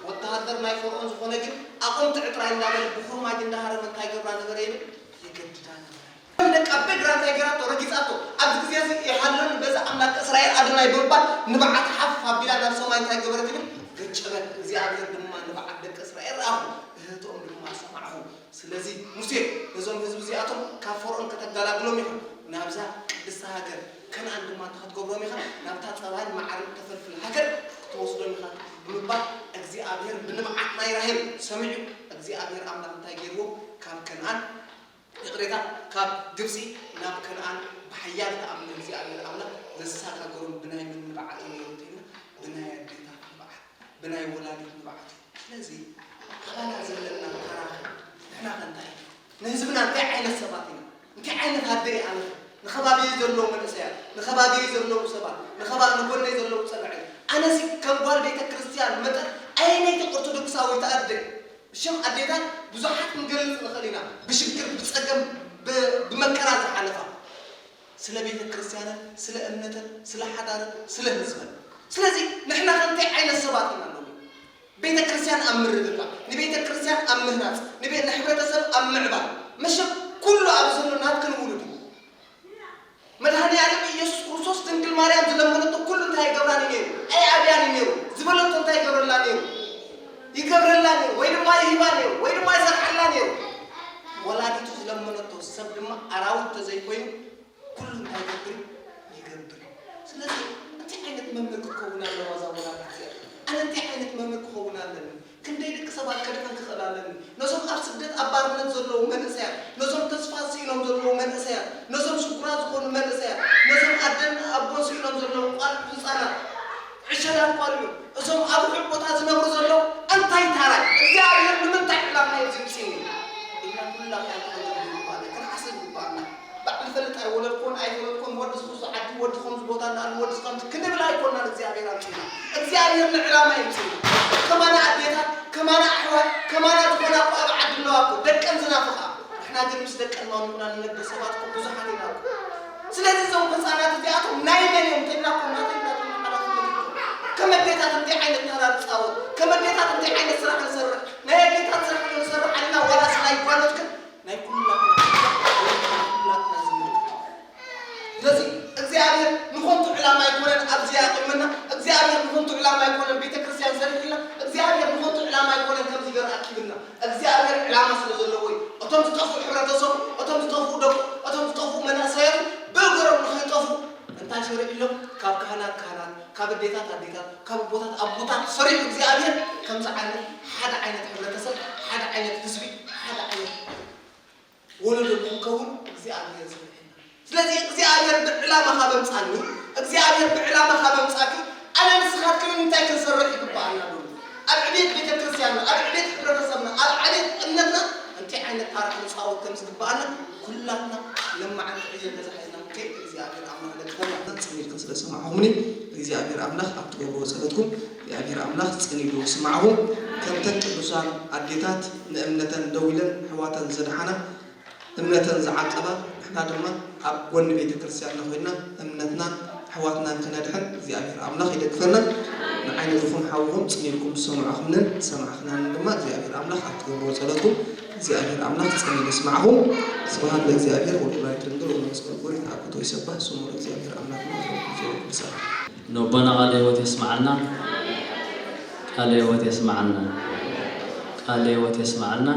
ወተሃደር ናይ ፈርዖን ዝኾነ ግን ኣቆምጥዒ ጥራይ እናበለ ብኹርማጅ እንዳሃረመ እንታይ ገብራ ነበረ ይብል? ይገድዳ ነበረ። ደቂ ኣቦይ ግራ እንታይ ገይራቶ? ረጊጻቶ። ኣብዚ ግዜ እዚ ይሃለኒ በዚ ኣምላክ እስራኤል ኣዶናይ ብምባል ንብዓት ሓፍ ኣቢላ ናብ ሰማይ እንታይ ገበረት ይብል? ገጨበት። እግዚኣብሔር ድማ ንብዓት ደቂ እስራኤል ረኣኹ፣ እህህትኦም ድማ ሰማዕኹ። ስለዚ ሙሴ ነዞም ህዝቢ እዚኣቶም ካብ ፈርዖን ከተጋላግሎም ኢኻ፣ ናብዛ ቅድስቲ ሃገር ከነኣን ድማ እንታይ ክትገብሮም ኢኻ? ናብታ ጸባን መዓርን እተፈልፍል ሃገር ክትወስዶም ኢኻ ብምባል እግዚኣብሔር ብንብዓት ናይ ራሄል ሰሚዑ እግዚኣብሔር ኣምላክ እንታይ ገይርዎ? ካብ ከነኣን ይቕሬታ፣ ካብ ግብጺ ናብ ከነኣን ብሓያል ተኣምር እግዚኣብሔር ኣምላኽ ዘሰጋገሮም ብናይ መን ንብዓት እዩ ነይሩ እንተኢልና፣ ብናይ ኣዴታት ንብዓት፣ ብናይ ወላዲት ንብዓት እዩ። ስለዚ ኣባና ዘለና ተራኺ ንሕና ከ እንታይ ኢና? ንህዝብና እንታይ ዓይነት ሰባት ኢና? እንታይ ዓይነት ኣደ እየ ኣነ? ንኸባቢየይ ዘለዉ መንእሰያት፣ ንኸባቢየይ ዘለዉ ሰባት፣ ንኸባ-፣ ንጎነይ ዘለዉ ጸላዒ። ኣነሲ ከም ጓል ቤተ ክርስቲያን መጠን ኣየነይቲ ኦርቶዶክሳዊት ኣደ? ብሽም ኣዴታት ብዙሓት ክንገልጽ ንኽእል ኢና። ብሽግር፣ ብጸገም፣ ብ-፣ ብመከራ ዝሓለፋ። ስለ ቤተ ክርስቲያንን፣ ስለ እምነትን፣ ስለ ሓዳርን፣ ስለ ህዝብን። ስለዚ ንሕና ከ እንታይ ዓይነት ሰባት ኢና ሎሚ? ቤተ ክርስቲያን ኣብ ምርግጋእ፣ ንቤተ ክርስቲያን ኣብ ምህናጽ፣ ንቤ-፣ ንሕብረተሰብ ኣብ ምዕባል። መሸም ኩሉ ኣብ ዘሎ ናትክን ውሉድ እዩ። መድኃኔ ዓለም ኢየሱስ ክርስቶስ ድንግል ማርያም ዝለመነቶ ኩሉ እንታይ ይገብራን እዩ ነይሩ? ኣይኣብያን እዩ ነይሩ። ዝበለቶ እንታይ ይገብረላ ነይሩ? ይገብረላ ነይሩ፣ ወይ ድማ ይህባ ነይሩ፣ ወይ ድማ ይሰርሓላ ነይሩ። ወላዲቱ ዝለመነቶ ሰብ ድማ ኣራዊት ተዘይኮይኑ ኩሉ እንታይ ይገብር እዩ? ይገብር እዩ። ስለዚ እንታይ ዓይነት መምህር ክትከውን ኣለዋ እዛ ወላዲት እዚኣ? ኣነ እንታይ ዓይነት መምህር ክኸውን ኣለኒ? ክንደይ ደቂ ሰባት ከድሕን ክኽእል ኣለኒ? ነዞም ኣብ ስደት ኣብ ባርነት ዘለዉ መንእሰያት፣ ነዞም ተስፋ ስኢኖም ዘለዉ መንእሰያት፣ ነዞም ሽጉራ ዝኾኑ መንእሰያት፣ ነዞም ኣደን ኣቦን ስኢኖም ዘለዉ ቋልዑ ህፃናት፣ ዕሸላት ቋልዑ፣ እዞም ኣብ ርሑቕ ቦታ ዝነብሩ ዘለዉ እንታይ ታራይ እግዚኣብሔር ንምንታይ ዕላማ እዩ ዝምፅኒ? ኢልና ኩላትና ክንሓስብ ይግባኣና። ባዕሉ ይፈልጥ ኣይወለድኩን ኣይፈለጥኩን፣ ወዲ ዝኹሱ ዓዲ፣ ወዲ ከምዚ ቦታ እንዳኣሉ፣ ወዲ ከምዚ ክንብል ኣይኮናን እግዚኣብሔር ኣምጺእና። እግዚኣብሔር ንዕላማ እዩ ኣምጺእና። ከማና ኣዴታት፣ ከማና ኣሕዋት፣ ከማና ዝኾና እኮ ኣብ ዓዲ ኣለዋ እኮ፣ ደቀን ዝናፍቓ። ንሕና ግን ምስ ደቀን ማሚቕና ንነብር ሰባት እኮ ብዙሓት ኢና እኮ። ስለዚ እዞም ህፃናት እዚኣቶም ናይ መን እዮም እንተኢልና እኮ ናተይ ናቶም ሓላፍነት እኮ። ከም ኣዴታት እንታይ ዓይነት ተራ ንፃወት፣ ከም ኣዴታት እንታይ ዓይነት ስራሕ ንሰርሕ፣ ናይ ኣዴታት ስራሕ ዶ ንሰርሕ ኣለና ዋላስ ናይ ጓኖት ግን ናይ ኩላትና፣ ናይ ኩላትና ዝምልከት። ስለዚ እግዚኣብሔር ንኸንቱ ዕላማ ኣይኮነን ኣብዚ ኣቂመና፣ እግዚኣብሔር ንኸንቱ ዕላማ ኣይኮነን ቤተ ክርስቲያን ሰሪሕልና፣ እግዚኣብሔር ንኸንቱ ዕላማ ኣይኮነን ከምዚ ገር ኣኪብና። እግዚኣብሔር ዕላማ ስለ ዘለዎ እዩ። እቶም ዝጠፍኡ ሕብረተሰቡ፣ እቶም ዝጠፍኡ ደቁ፣ እቶም ዝጠፍኡ መናእሰያቱ ብእግሮም ንኸይጠፍኡ እንታይ ሰሪሕሎም? ካብ ካህናት ካህናት፣ ካብ ኣዴታት ኣዴታት፣ ካብ ኣቦታት ኣቦታት ሰሪሑ እግዚኣብሔር ከምዚ ዓይነት ሓደ ዓይነት ሕብረተሰብ፣ ሓደ ዓይነት ህዝቢ፣ ሓደ ዓይነት ወለዶ ንኽንከውን እግዚኣብሔር ዝርሕና። ስለዚ እግዚኣብሔር ብዕላማ ካብ ኣምጻኒ፣ እግዚኣብሔር ብዕላማ ካብ ኣምጻኪ፣ ኣነ ንስኻትክን እንታይ ክንሰርሕ ይግባኣና ኣሎ? ኣብ ዕቤት ቤተ ክርስቲያንና፣ ኣብ ዕቤት ሕብረተሰብና፣ ኣብ ዕቤት እምነትና እንታይ ዓይነት ታራ ክንጻወት ከም ዝግባኣና ኩላትና ለማዓንቲ ዕዮ ገዛ ሒዝና ክንከይድ እግዚኣብሔር ኣምላኽ ደቅና ጽን ኢልክን ስለ ሰማዕኹምኒ እግዚኣብሔር ኣምላኽ ኣብ ትገብርዎ ጸሎትኩም እግዚኣብሔር ኣምላኽ ጽን ኢሉ ይስማዕኹም። ከምተን ቅዱሳን ኣዴታት ንእምነተን ደው ኢለን ኣሕዋተን ዘድሓና እምነተን ዝዓቀባ ንሕና ድማ ኣብ ጎኒ ቤተ ክርስቲያንና ኮይና እምነትናን ኣሕዋትናን ክነድሕን እግዚኣብሔር ኣምላኽ ይደግፈና። ንዓይ ንድኹም ሓውኹም ጽን ኢልኩም ዝሰማዕኹምንን ዝሰማዕኽናንን ድማ እግዚኣብሔር ኣምላኽ ኣብ ትገብርዎ ጸሎትኩም እግዚኣብሔር ኣምላኽ ጽን ኢሉ ይስማዕኹም። ስብሐት ለእግዚኣብሔር ወለወላዲቱ ድንግል ወለመስቀሉ ክቡር። ይትሐጎቶ ይሰባህ ስሙ ለእግዚኣብሔር ኣምላኽና ወለኩሉ ቅዱሳን። ነቦና ቃለ ሕይወት የስምዓልና። ቃለ ሕይወት የስምዓልና። ቃለ ሕይወት የስምዓልና።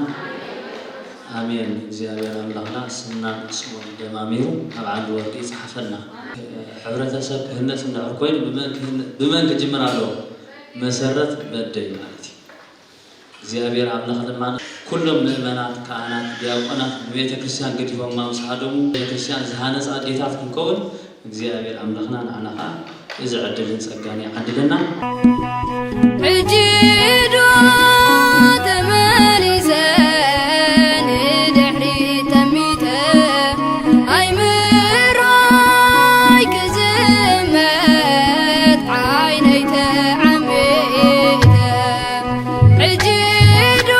ኣሜን። እግዚኣብሔር ኣምላኽና ስምናን ስሙን ደማሚሩ ኣብ ዓንዲ ወርቂ ይጽሓፈልና። ሕብረተሰብ ክህነጽ እንድሕር ኮይኑ ብመን ክህነ-፣ ብመን ክጅምር ኣለዎ? መሰረት በደይ ማለት እዩ። እግዚኣብሔር ኣምላኽ ድማ ኩሎም ምእመናት፣ ካህናት፣ ዲያቆናት ንቤተ ክርስቲያን ገዲፎማ ምስ ሃደሙ ቤተ ክርስቲያን ዝሃነጻ ኣዴታት ክንከውን እግዚኣብሔር ኣምላኽና ንዓና ኸዓ እዚ ዕድልን ጸጋን ይዓድለና። ሕጂ ዶ ተመሊሰ ንድሕሪት ተሚተ ኣይምሮይ ክዝመት ዓይነይ ተዓሚተ ሕጂ ዶ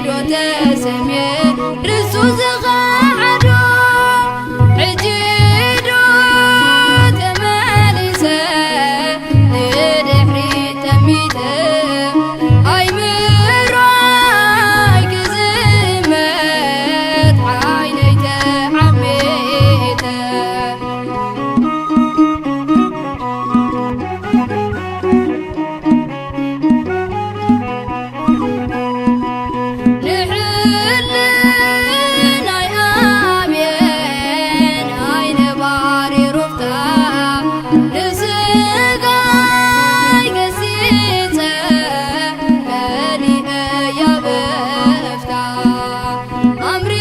ዶ ተሰምየ ርሱ ዝኸዓዶ፣ ሕጂ ዶ ተመሊሰ ንድሕሪት ተሚተ? ኣይምሮይ ክዝመት ዓይነይ ተዓሚተ። ንሕልናይ ኣሜን ኣይነባሪ ሩፍታ፣ ንስጋይ ገሲጸ መሊኤያ በፍታ። ኣምሪ